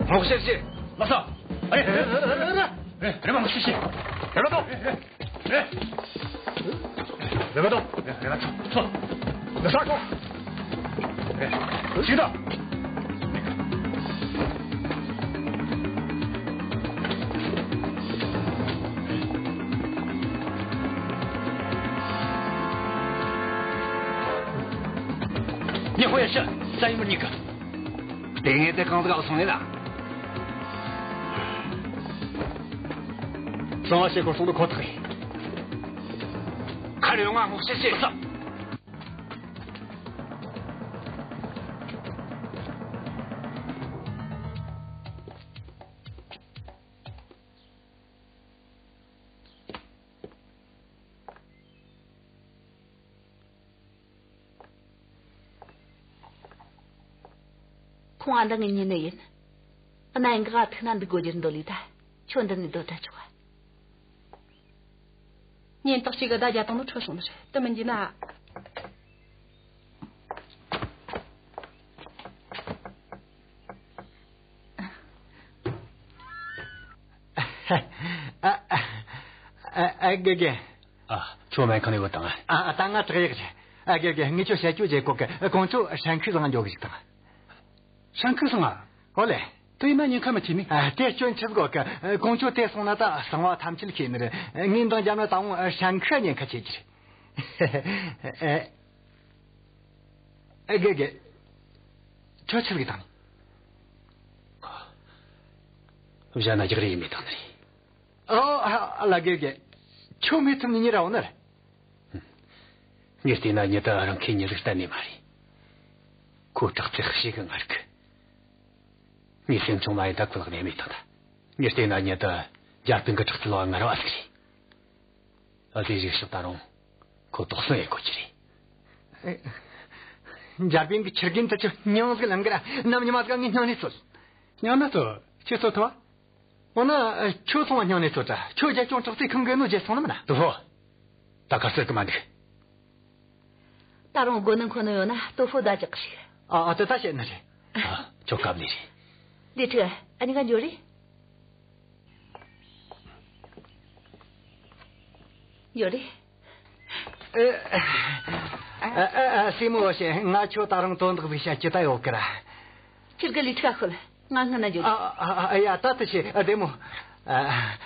སྔོག་བཤེར་བྱེད། ལགས་སོ། ཨེ། རེམ་མ་སྔོག་བཤེར་བྱེད། རེམ་མ་ཐོངས། རེམ་མ་ཐོངས། རེམ་མ་ཐོངས། ལགས་སོ། ཐོངས། ཞིག་དང་། ཉི་ཧོང་ཡ་ཤི་ས་ཡི་མི་གཉིས་ཀ། དེ་ངས་དེ་གང་དུ་ག་སོང་ནས་ན། གསང་བ་བཤད་དགོས་སོང་ནི་ཁོ་ཐག་ཡིན། ཁ་རེ་ཡོང་ང་སྔོག་བཤེར་བྱེད། ཁོང་ང་འདང་ངེ་ཉན་ནི་ཡིན། གནའ་ཡང་ག་ཐུག་ན་འདུག་དགོས་རྒྱུར་འདོད་ལི་ད། ཁྱོད་འདི་ནས་སྡོད་ད་ཆོག་ག། ཉིན་དག་ཅིག་གི་ཟླ་རྒྱ་དང་ནི་འཕྲོད་སོང་ནི་རེད། དེ་མིན་གྱི་ན། ཨ། ཨ། ཨ། ཨ། དགེ་རྒན། ཨ། ཁྱོད་སྨན་ཁང་ནས་བུད་བཏང་ཨ། ཨ། ད་ང་བྲག་ཡག་རེད། ཨ། དགེ་རྒན། ངས་ཁྱོད་བཤད་རྒྱུ་བརྗེད་གོ་གི། ཀོང་ཇོ་ཧྲན་ཁུའི་ཚང་འགྱོ་གི་ཞིག་དང་། ཧྲན་ཁུའི་ཚང་ཨ། ཨོ་ལེ། དེ་ཡིན་ན་ཉེན་ཁ་མི་ཆེ་ནི། ཨ། དེ་སྐྱོན་ཆི་ཟིག་གོ་གི། ཀོང་ཇོ་དེ་སོང་ན་ད་གསང་བ་ཐམས་ཅད་ཤེས་ནི་རེད། ངས་འདང་བརྒྱབ་ན་ད་འོང་ཧྲན་ཁུ་ཉེན་ཁ་ཆེ་གི་རེད། ཨེ། ཨེ། དགེ་རྒན། ཁྱོད་ཆི་ཟིག་དང་། བཞག་ན་རྒྱག་རེས་ཡེད་མི་ཐུབ་ནི་རེད། ཨོ། ཨ། ལ། དགེ་རྒན། ཁྱོད་མི་ཐུབ་ནི་མྱི་ར་འོང་ནི་རེད། ངས་བལྟས་ན་མྱི་དེ་རང་ཁའི་མྱི་ཟིག་གཏན་ནས་མ་རེད། ཁོ་དྲག་རྩལ་ཞེ་གི་ངར་གི། ངས་སེམས་ཆུང་མ་ཡིན་ད་ཁོ་ལག་ནས་མེད་དང་ད། ངས་བལྟས་ན་མྱི་དེ་འཇར་པན་གི་དྲག་རྩལ་བ་ངར་བ་ཟིག་རེད། ཨ། དེ་ཞིག་ཕྱོགས་ད་རུང་ཁོ་དོགས་ཟོན་ཡེད་དགོས་ཀྱི་རེད། འཇར་པན་གི་ཁྱི་རྒན་དེ་ཆོ་སྙིང་ཟིག་ལངས་གི་ར། ནམ་ཉི་མ་ཟིག་ངས་སྙིང་ནས་གསོད། སྙིང་ནས་གསོད། ཁྱོས་གསོད་ཐུབ་བ། འོ་ན་ཁྱོད་སོང་བ་སྙིང་ནས་ཚོད་དྲ། ཁྱོད་རྒྱལ་སྐྱོང་དྲག་རྩལ་ཁང་གི་ནོ་བརྗེད་སོང་ནི་མིན་ན། ཏུ་ཧོ། ད་ག་ཟེར་གི་མ་འདུག་ད་རུང་དགོས་ནི་མཁོ་ནི་ཡོད་ན་ཏོ་ཧྥུ་ད་ཅིག་ཞིག་ཨ་ཨ། དེ་ད་བཤད་ནི་རེད། ཨ། ཁྱོད་སྐབས་ལས་རེད། ལི་ཁྲི། ཨ་ནི་ག་འགྱོ་རེད། འགྱོ་རེད། ཨ་ཨ་ཨ། སྲས་མོ་ཞེ། ང་ཁྱོད་ད་རུང་དོན་དག་ཟིག་བཤད་རྒྱུ་ད་ཡོད་གི་ར། ཁྱེད་ཀྱི་ལི་ཁྲི་ཁ་ཤོད། ང་སྔོན་ན་འགྱོ་རེད། ཨ་ཨ་ཨ། ཡ། ད་དེ་བྱེད། ཨ། བདེ་མོ། ཨ་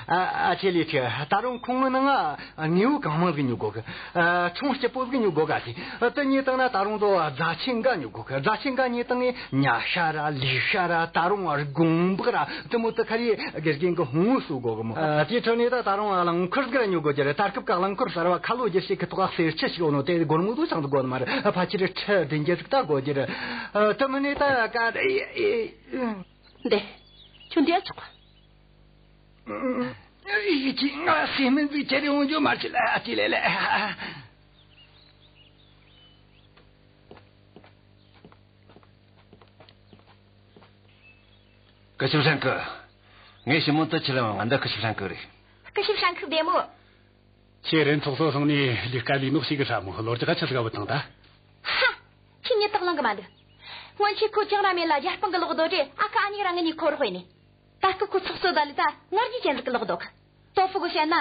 ཨ་ཨ། ཁྱེད་ལི་ཁྲི། ད་རུང་ཁོང་ངི་ནང་ང་དངོས་པོ་གང་མང་ཟིག་ཉོ་དགོས་གི། ཨ། ཁྲོང་སྐྱིད་པོ་ཟིག་ཉོ་དགོས་ག་ཟིག་ཨ། དེ་ཉོས་བཏང་ན་ད་རུང་དོ་རྫ་ཆེན་འགའ་ཉོ་དགོས་གི། རྫ་ཆེན་འགའ་ཉོས་བཏང་ངས་ཉ་ཤ་ར་ལུག་ཤ་ར་ད་རུང་སྒོང་འབག་ར་དེ་མོ་དེ་ཁ་རི་དགེ་རྒན་གི་ཕུང་བོ་གསོ་དགོས་གི་མོ། ཨ། དེའི་ཁྲོད་ནས་ད་ད་རུང་རླངས་འཁོར་ཟིག་ར་ཉོ་དགོས་རྒྱུ་རེད། ད་སྐབས་ཀ་རླངས་འཁོར་གསར་བ་ཁ་ལོ་བསྒྱུར་བྱེད་གི་ཐོག་ག་གསེར་ཆུ་ཞིག་ཡོད་ནོ་དེ་སྒོར་མོ་དོ་ཅང་དུ་དགོས་ནི་མ་རེད། ཕལ་ཆེར་ཁྲི་བདུན་བརྒྱད་ཟིག་ད་དགོས་རྒྱུ་རེད། ཨ། དེ་མིན་ནས་ད་ག་འདི། ཁྱོད་འདི་ཆོག་ཡིད་ཀྱིས་ང་སེམས་མི་འཛུགས་ཁྱེར་ཡོང་རྒྱུ་མ་བྱེད་ལ། ཨ། ཅི་ལེ་ལེ། སྐུ་ཞབས་ཧྲན་ཁི། ངས་ཞི་མོ་དེ་ཁྲིད་ལ་ཡོང་། ང་འདི་སྐུ་ཞབས་ཧྲན་ཁི་རེད། སྐུ་ཞབས་ཧྲན་ཁི་བདེ་མོ། ཁྱེད་རེན་ཚོགས་གཙོ་སོང་ནས་ལས་ཀ་ལས་ནོ་ཞིག་གི་ཧྲ་མོ། ལོ་རྒྱུས་ཁ་ཆི་ཟིག་བུད་བཏང་ད། ཧ། ཁྱེད་ཉིད་དག་ལང་གི་མ་འདུག་སྔོན་ཆད་ཁོ་ཅང་ར་མེད་ལ་རྒྱལ་སྤུན་གི་ལོག་རྡོ་རྗེ། ཨ་ཁུ་ཨ་ནེ་ར་ངེད་གཉིས་ཁོ་རོགས་ཡིན་ནི། ད་སྐབས་ཁོ་ཚོགས་གཙོ་ད་ལི་ད་ངར་གྱི་ཅན་ཟིག་གི་ལོག་རྡོ་གི། ཏོ་ཧྥུ་གི་བཤད་ན།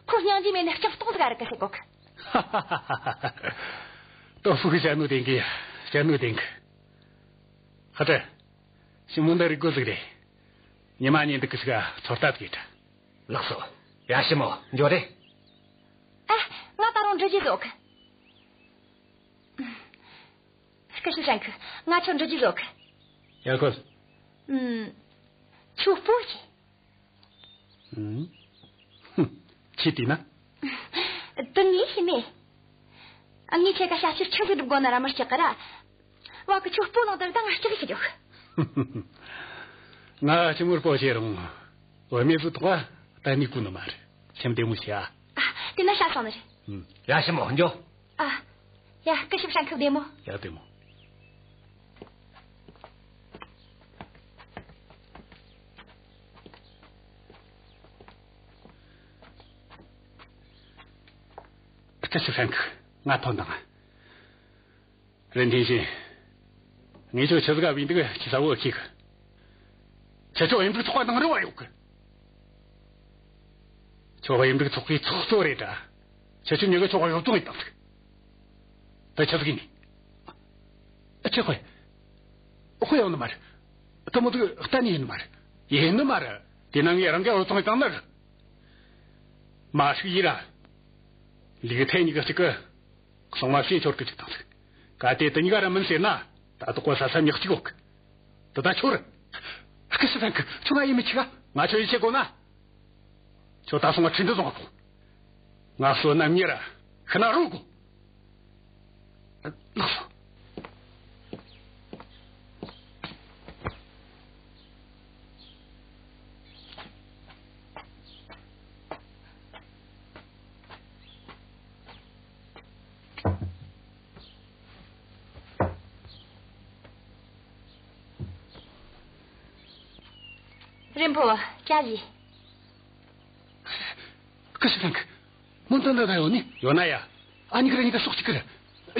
ཁོ་སྙིང་རྗེ་མེད་ནི་སྐྱག་ཏོག་ཟིག་རིག་གི་ཟེར་གོ་གི། ཏོ་ཧྥུ་གི་བཤད་ནོ་བདེན་གི། བཤད་ནོ་བདེན་གི། ཧ་ཏྲ། ཞི་མོ་འདི་རིག་རྒོད་ཟིག་རེད། ཉི་མ་ཉིན་འདི་གི་ཟིག་ཚོད་ལྟ་གི་ད། ལགས་སོ། ཡ། ཞི་མོ་འགྱོ་རེ། ཨ། ང་ད་རུང་འདྲི་རྒྱུ་ཟིག་ཡོད་གི། སྐུ་ཞབས་ཧྲན་ཁི། ང་ཁྱོད་འདྲི་རྒྱུ་ཟིག་ཡོད་གི། ཡ་ཁོ། ཨུམ། ཁྱོད་སྤོ་ཤེས། ཨུམ། ཧུམ། ཁྱེད་བལྟས་ན། དེ་ངས་ཤེས་ནི། ངས་ཁྱེད་ཀ་ཞབས་ཕྱི་ཆི་ཟིག་སྒྲུབ་དགོས་ན་ར་མི་སྐྲག་གི་ར། བ་གི་ཁྱོད་སྤོ་ལངས་དེར་ད་ང་སྐྲག་གི་འཇོག་ང་ཞི་མོར་སྤོ་བྱེད་རུང་། བུད་མེད་ཚོའི་ཐོག་ད་ནི་གོ་ནི་མ་རེད། སེམས་བདེ་མོ་བྱས་ཨ། ཨ། དེ་ན་ཤ་སོང་ནི་རེད། ཨུམ། ཡ། ཞི་མོ་འགྱོ། ཨ། ཡ། སྐུ་ཞབས་ཧྲན་ཁི་བདེ་མོ། ཡ། བདེ་མོ། སྐུ་ཞབས་ཧྲན་ཁི། ང་ཐོན་དང་། རིན་ཐེན་ཞིན། ངས་ཁྱོད་ཆི་ཟིག་བོས་འདུག་ཁྱོས་གསལ་བོ་ཤེས་གི། ཁྱེད་ཆོ་གཡུ་འབྲུག་ཚོགས་པ་ནང་རུ་བ་ཡོད་གི། ཁྱོད་གཡུ་འབྲུག་ཚོགས་པའི་ཚོགས་གཙོ་རེད་དྲ། ཁྱེད་ཆོ་མྱི་གིས་ཁྱོད་གཡོ་བཙོང་ཡེད་བཏང་ཟིག་དེ་ཆི་ཟིག་ཡིན་ནི། ཨ། ཁྱེད་དཔེ། དཔེ་ཡོད་ནི་མ་རེད། དེ་མོ་ཟིག་གཏན་ནས་ཡིན་ནི་མ་རེད། ཡིན་ནི་མ་རེད། དེ་ན་ངས་རང་གིས་གཡོ་བཙོང་ཡེད་བཏང་ནི་རེད། མ་ཧྲི་ཡི་ར། ལི་ཐེ་གཉིས་ཀ་གཅིག་གི། གསང་བ་ཕྱི་འཁྱོར་གི་ཅིག་བཏང་ཟིག་གལ་ཏེ་དེ་གཉིས་ཀ་ར་མིན་ཟེར་ན། ད་དོག་པ་ས་ས་མྱག་གཅིག་ཡོད་གི། དེ་ད་ཁྱོད་རེད། སྐུ་ཞབས་ཧྲན་ཁི། ཁྱོད་ང་ཡིད་མི་ཆེས་ག་ང་ཁྱོད་ཡིད་ཆེས་དགོས་ན། ཁྱོད་ད་སོང་ང་ཁྲིན་ཏུ་སོང་ང་ཕོ། ང་བསོད་ནམས་གཉིས་ར་ཤི་ན་རོ་གོ། ལགས་སོ། རིན་པོ་ཅ་ལི། སྐུ་ཞབས་ཧྲན་ཁི། མོ་འདི་འདི་ད་ཡོད་ནི། ཡོད་ན་ཡ། ཨ་ནི་གི་ར་ནི་ག་སོག་ཅིག་གི་ར།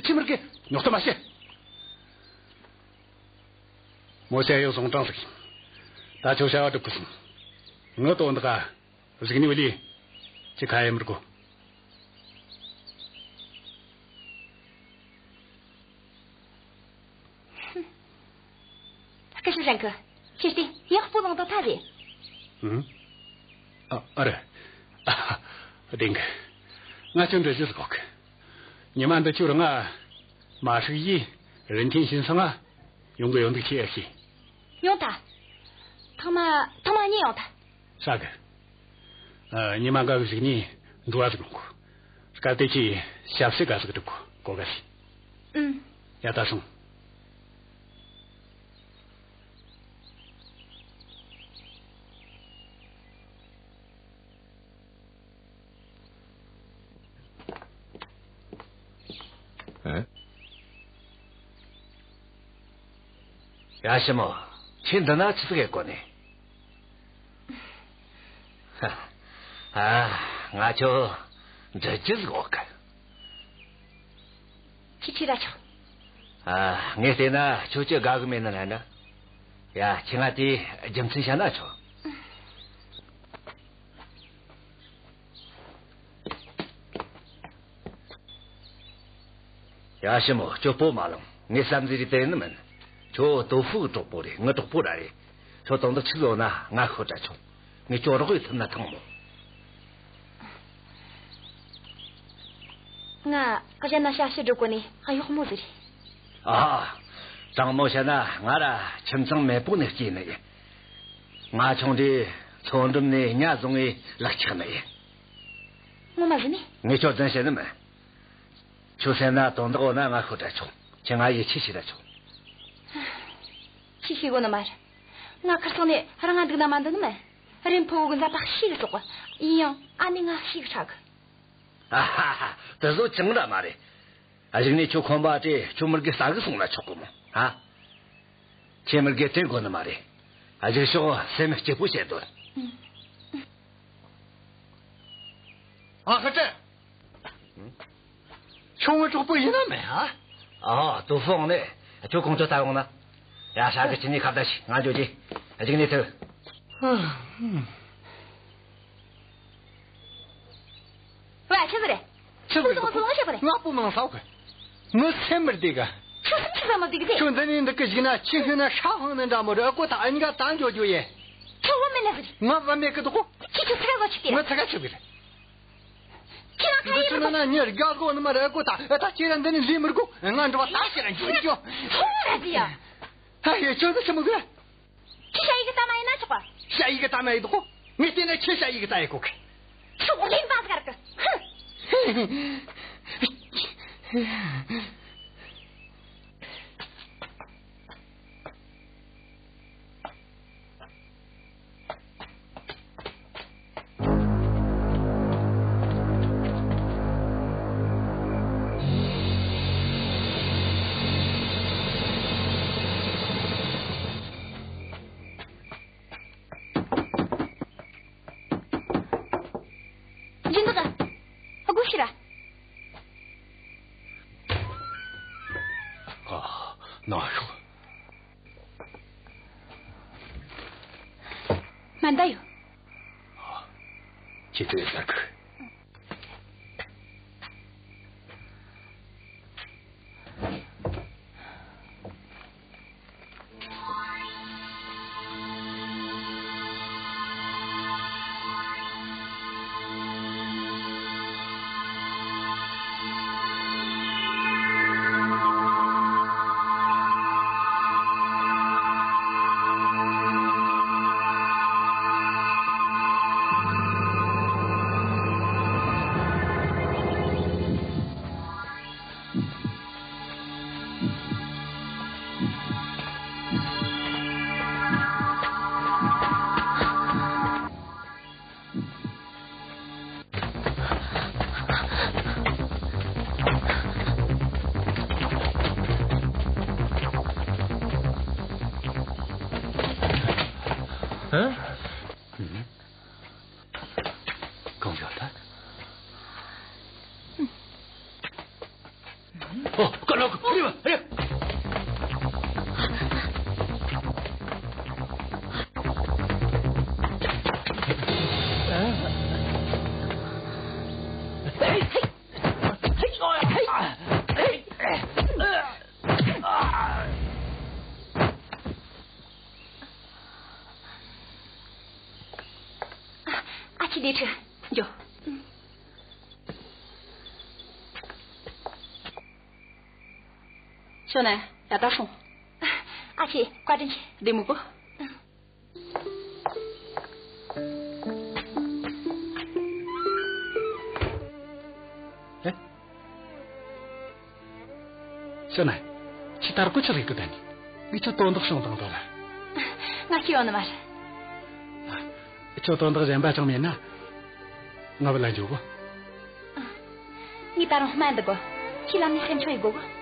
ཁྱི་མི་རྒན། ཉོག་ཏུ་མ་བྱེད། མོ་ཤ་ཡོད་སོང་དྲང་ཟིག་ད་ཁྱོད་བྱ་བ་སྒྲུབ་གི་སོང་། ངི་དོན་དག་ག་གཟིགས་ནི་བ་ལི། ཁྱི་ཁ་ཡེ་མི་དགོ། སྐུ་ཞབས་ཧྲན་ཁི། ཁྱེད་དེ་ཡག་པོ་ལངས་དང་ཐལ་རེད། ཨང་། ཨ། ཨ་རེད། ཨ། བདེན་གི། ང་ཁྱོད་འདྲི་རྒྱུ་ཟིག་གོ་གི། ཉི་མ་འདི་ཁྱོད་རང་ང་། མ་ཧྲི་ཡི། རིན་ཐེན་ཞིན་ཚང་ང་། ཡོང་གི་ཡོད་འདུག་ཁྱེད་ཨེ་ཤེས། ཡོང་ཐལ། ཐེངས་མ་ཐེངས་མ་གཉིས་ཡོང་ཐལ། ཧྲ་གི། ཨ། ཉི་མ་འགའ་གི་གཞུག་ནས་འགྲོ་བ་ཟིག་ཡོང་གོ། སྐབས་དེ་ཁྱེད་ཞབས་ཕྱི་ག་ཟིག་སྒྲུབ་གོ། གོ་ག་ཟིག་ཨུམ། ཡ། ད་སོང་། ཨེ། ཡ། ཞི་མོ། ཁྱེད་འདི་ན་ཆི་ཟིག་ཡེད་གོ་ནི། ཨ། ང་ཁྱོད་འདྲི་རྒྱུ་ཟིག་ཡོད་གི། ཅི་ཅི་ར་ཆོག་ཨ། ངས་བལྟས་ན་ཁྱོད་ཀྱི་དགའ་གི་མེད་ནི་ལ་འདྲ། ཡ། ཁྱེད་ང་དེའི་རྒྱུ་མཚན་བཤད་ན་ཆོག་ཡ། ཞི་མོ། ཁྱོད་སྤོ་མ་ལངས། ངས་བསམ་ཟིན་རེད་དེ་ནི་མིན། ཁྱོད་ཏོ་ཧྥུ་གི་གྲོགས་པོ་རེད། ངའི་གྲོགས་པོ་ར་རེད། ཁྱོད་དོན་དག་ཆི་ཟིག་ཡོད་ན་ང་ཤོད་དྲ་ཆོག་ངས་ཁྱོད་རོགས་ཡེད་ཐུབ་ན་ཐང་མོ། ང་གཞན་ན་ཞབས་ཕྱི་སྒྲུབ་གོ་ནི་ཨ་ཡོག་མོ་ཟིག་རེད། ཨ། དྲང་མོ་བཤད་ན་ང་ར་ཁྱིམ་ཚང་མེད་པོ་ནས་སྐྱེས་ནི་ཡིན། ང་ཆུང་དུས་མཚོ་འགྲམ་ནས་ཉ་བཟུང་ངས་ལག་ཆགས་ནི་ཡིན། ངོ་མ་ཟིག་ནི། ངས་ཁྱོད་རྫུན་བཤད་ནི་མིན། ཁྱོད་སེམས་ན་དོན་དག་ཡོད་ན་ང་ཤོད་དྲ་ཆོག་ཁྱེད་ང་ཡིད་ཆེས་བྱེད་དྲ་ཆོག་ཁྱོས་ཤེས་གོ་ནི་མ་རེད། ང་ཁིར་ཚང་ནས་རང་ང་འདུག་ན་མ་འདུག་ནི་མིན། རིན་ཕུ་བོ་གི་མཛད་པ་ཤེས་གི་སོག་གི། ཡིན་ཡང་ཨ་ནེ་ང་ཤེས་གི་ཧྲ་གི། ཨ་ཧ་ཧ། དེ་ཚོ་ཅང་འདྲ་མ་རེད། ཨ། གཞུག་ནས་ཁྱོད་ཁོམ་པ་དེ་ཁྱོད་མི་དགེ་ས་གི་སོང་ན་ཆོག་གི་མོ། ཧ། ཁྱེད་མི་དགེ་དྲན་གོ་ནི་མ་རེད། ཨ། གཞུག་ཕྱོགས་སེམས་སྐྱིད་པོ་བྱེད་དོན། ཨ། ཧ་ཀྲི། ཁྱོད་ངའི་གྲོགས་པོ་ཡིན་ན་མིན་ཨ། ཨ། ཏོ་ཧྥུ་ནི་ཁྱོད་ཁོང་ཚོ་ལྟ་ཡོང་ན། ཡ། ཧྲ་གི། ཁྱེད་གཉིས་ཁ་བརྡ་བྱོས། ང་འགྱོ་རྒྱུ། གཞུག་ནས་ཐུག་ཝ། ཆི་ཟིག་རེད། ཆི་ཟིག་རེད། ཁོ་ཁོ་ཆི་ཟིག་རེད། ང་སྤུ་མང་ས་གི། ངའི་སེམས་མི་བདེ་གི། ཁྱོད་སེམས་ཆི་ཟིག་མི་བདེ་གི་དེ། ཁྱོད་འདི་ནས་འདི་གི་གཞུག་ན་ཁྱི་ཤི་ན་ཧྲ་ཧང་ནི་འདྲ་མོ་རེད། ཨ་ཁུ་ད་ཨ་ནི་ག་ད་འགྱོ་རྒྱུ་ཡེ། ཁྱོད་བུད་མེད་ལ་ཟིག་ང་བུད་མེད་གི་འདུག་གོ། ཁྱི་ཁྱོད་ཚ་ག་ཆི་གི་རེད། ང་ཚ་ག་ཆི་གི་རེད། ཁྱི་ང་ཁ་ཡེ་ཁྱོད་ན་ན་ཉེར་དགའ་གོ་ནི་མ་རེད། ཨ་ཁུ་ད་ཨ་ད་ཁྱེད་ར་འདི་ནས་ལས་མི་དགོ། ང་འགྲོ་བ་ད་ཁྱེད་ར་འགྱོ་འགྱོ། ཧོ་ར་ཟི་ཡ། ཧ་ཡེ། ཁྱོད་འདི་ཆི་མོ་གི། ཁྱི་ཞ་ཡི་གི་ལྟ་མ་ཡིན་ན་ཆོག་པ། ཞ་ཡི་གི་ལྟ་མ་ཡིན་དགོ། ངས་བལྟས་ན་ཁྱི་ཞ་ཡི་གི་ལྟ་ཡི་གོ་གི། ཤོག་ལེན་པ་ཟིག་ག་ར་གི། ཧུ། སྦྱིན་བདག་སྒོ་ཕྱིར་ར། ཨ། ནང་ཤོག་མ་འདའ་ཡོད། ཁྱེད་ཚོས་ཟ་གི། ཨ། གང་བྱུང་ད། ཨོ། ཀ་ལོག་རེ་བ་རེ། ཨ་ཅེ། འདི་ཁྲིད་འགྱོ། ཞོ་ན་ཡ་ད་སོང་། ཨ་ཅེ། བཀའ་དྲིན་ཆེ། བདེ་མོ་གོ། ཨེ། ཤོ་ན། ཁྱོད་ད་རུང་ཆི་རེད་གི་ད་ནི། ངས་ཁྱོད་དོན་དག་བྱུང་དང་དོ་ལ། ང་ཤེས་ཡོད་ནི་མ་རེད། ཁྱོད་དོན་དག་གཞན་པ་ཅང་མེད་ན། ང་བུད་ལ་འགྱོ་གོ། ངས་ད་རུང་སྨན་འདི་གོ། ཁྱེད་ལམ་ནས་སེམས་ཆུང་ཡེ་གོ་གོ།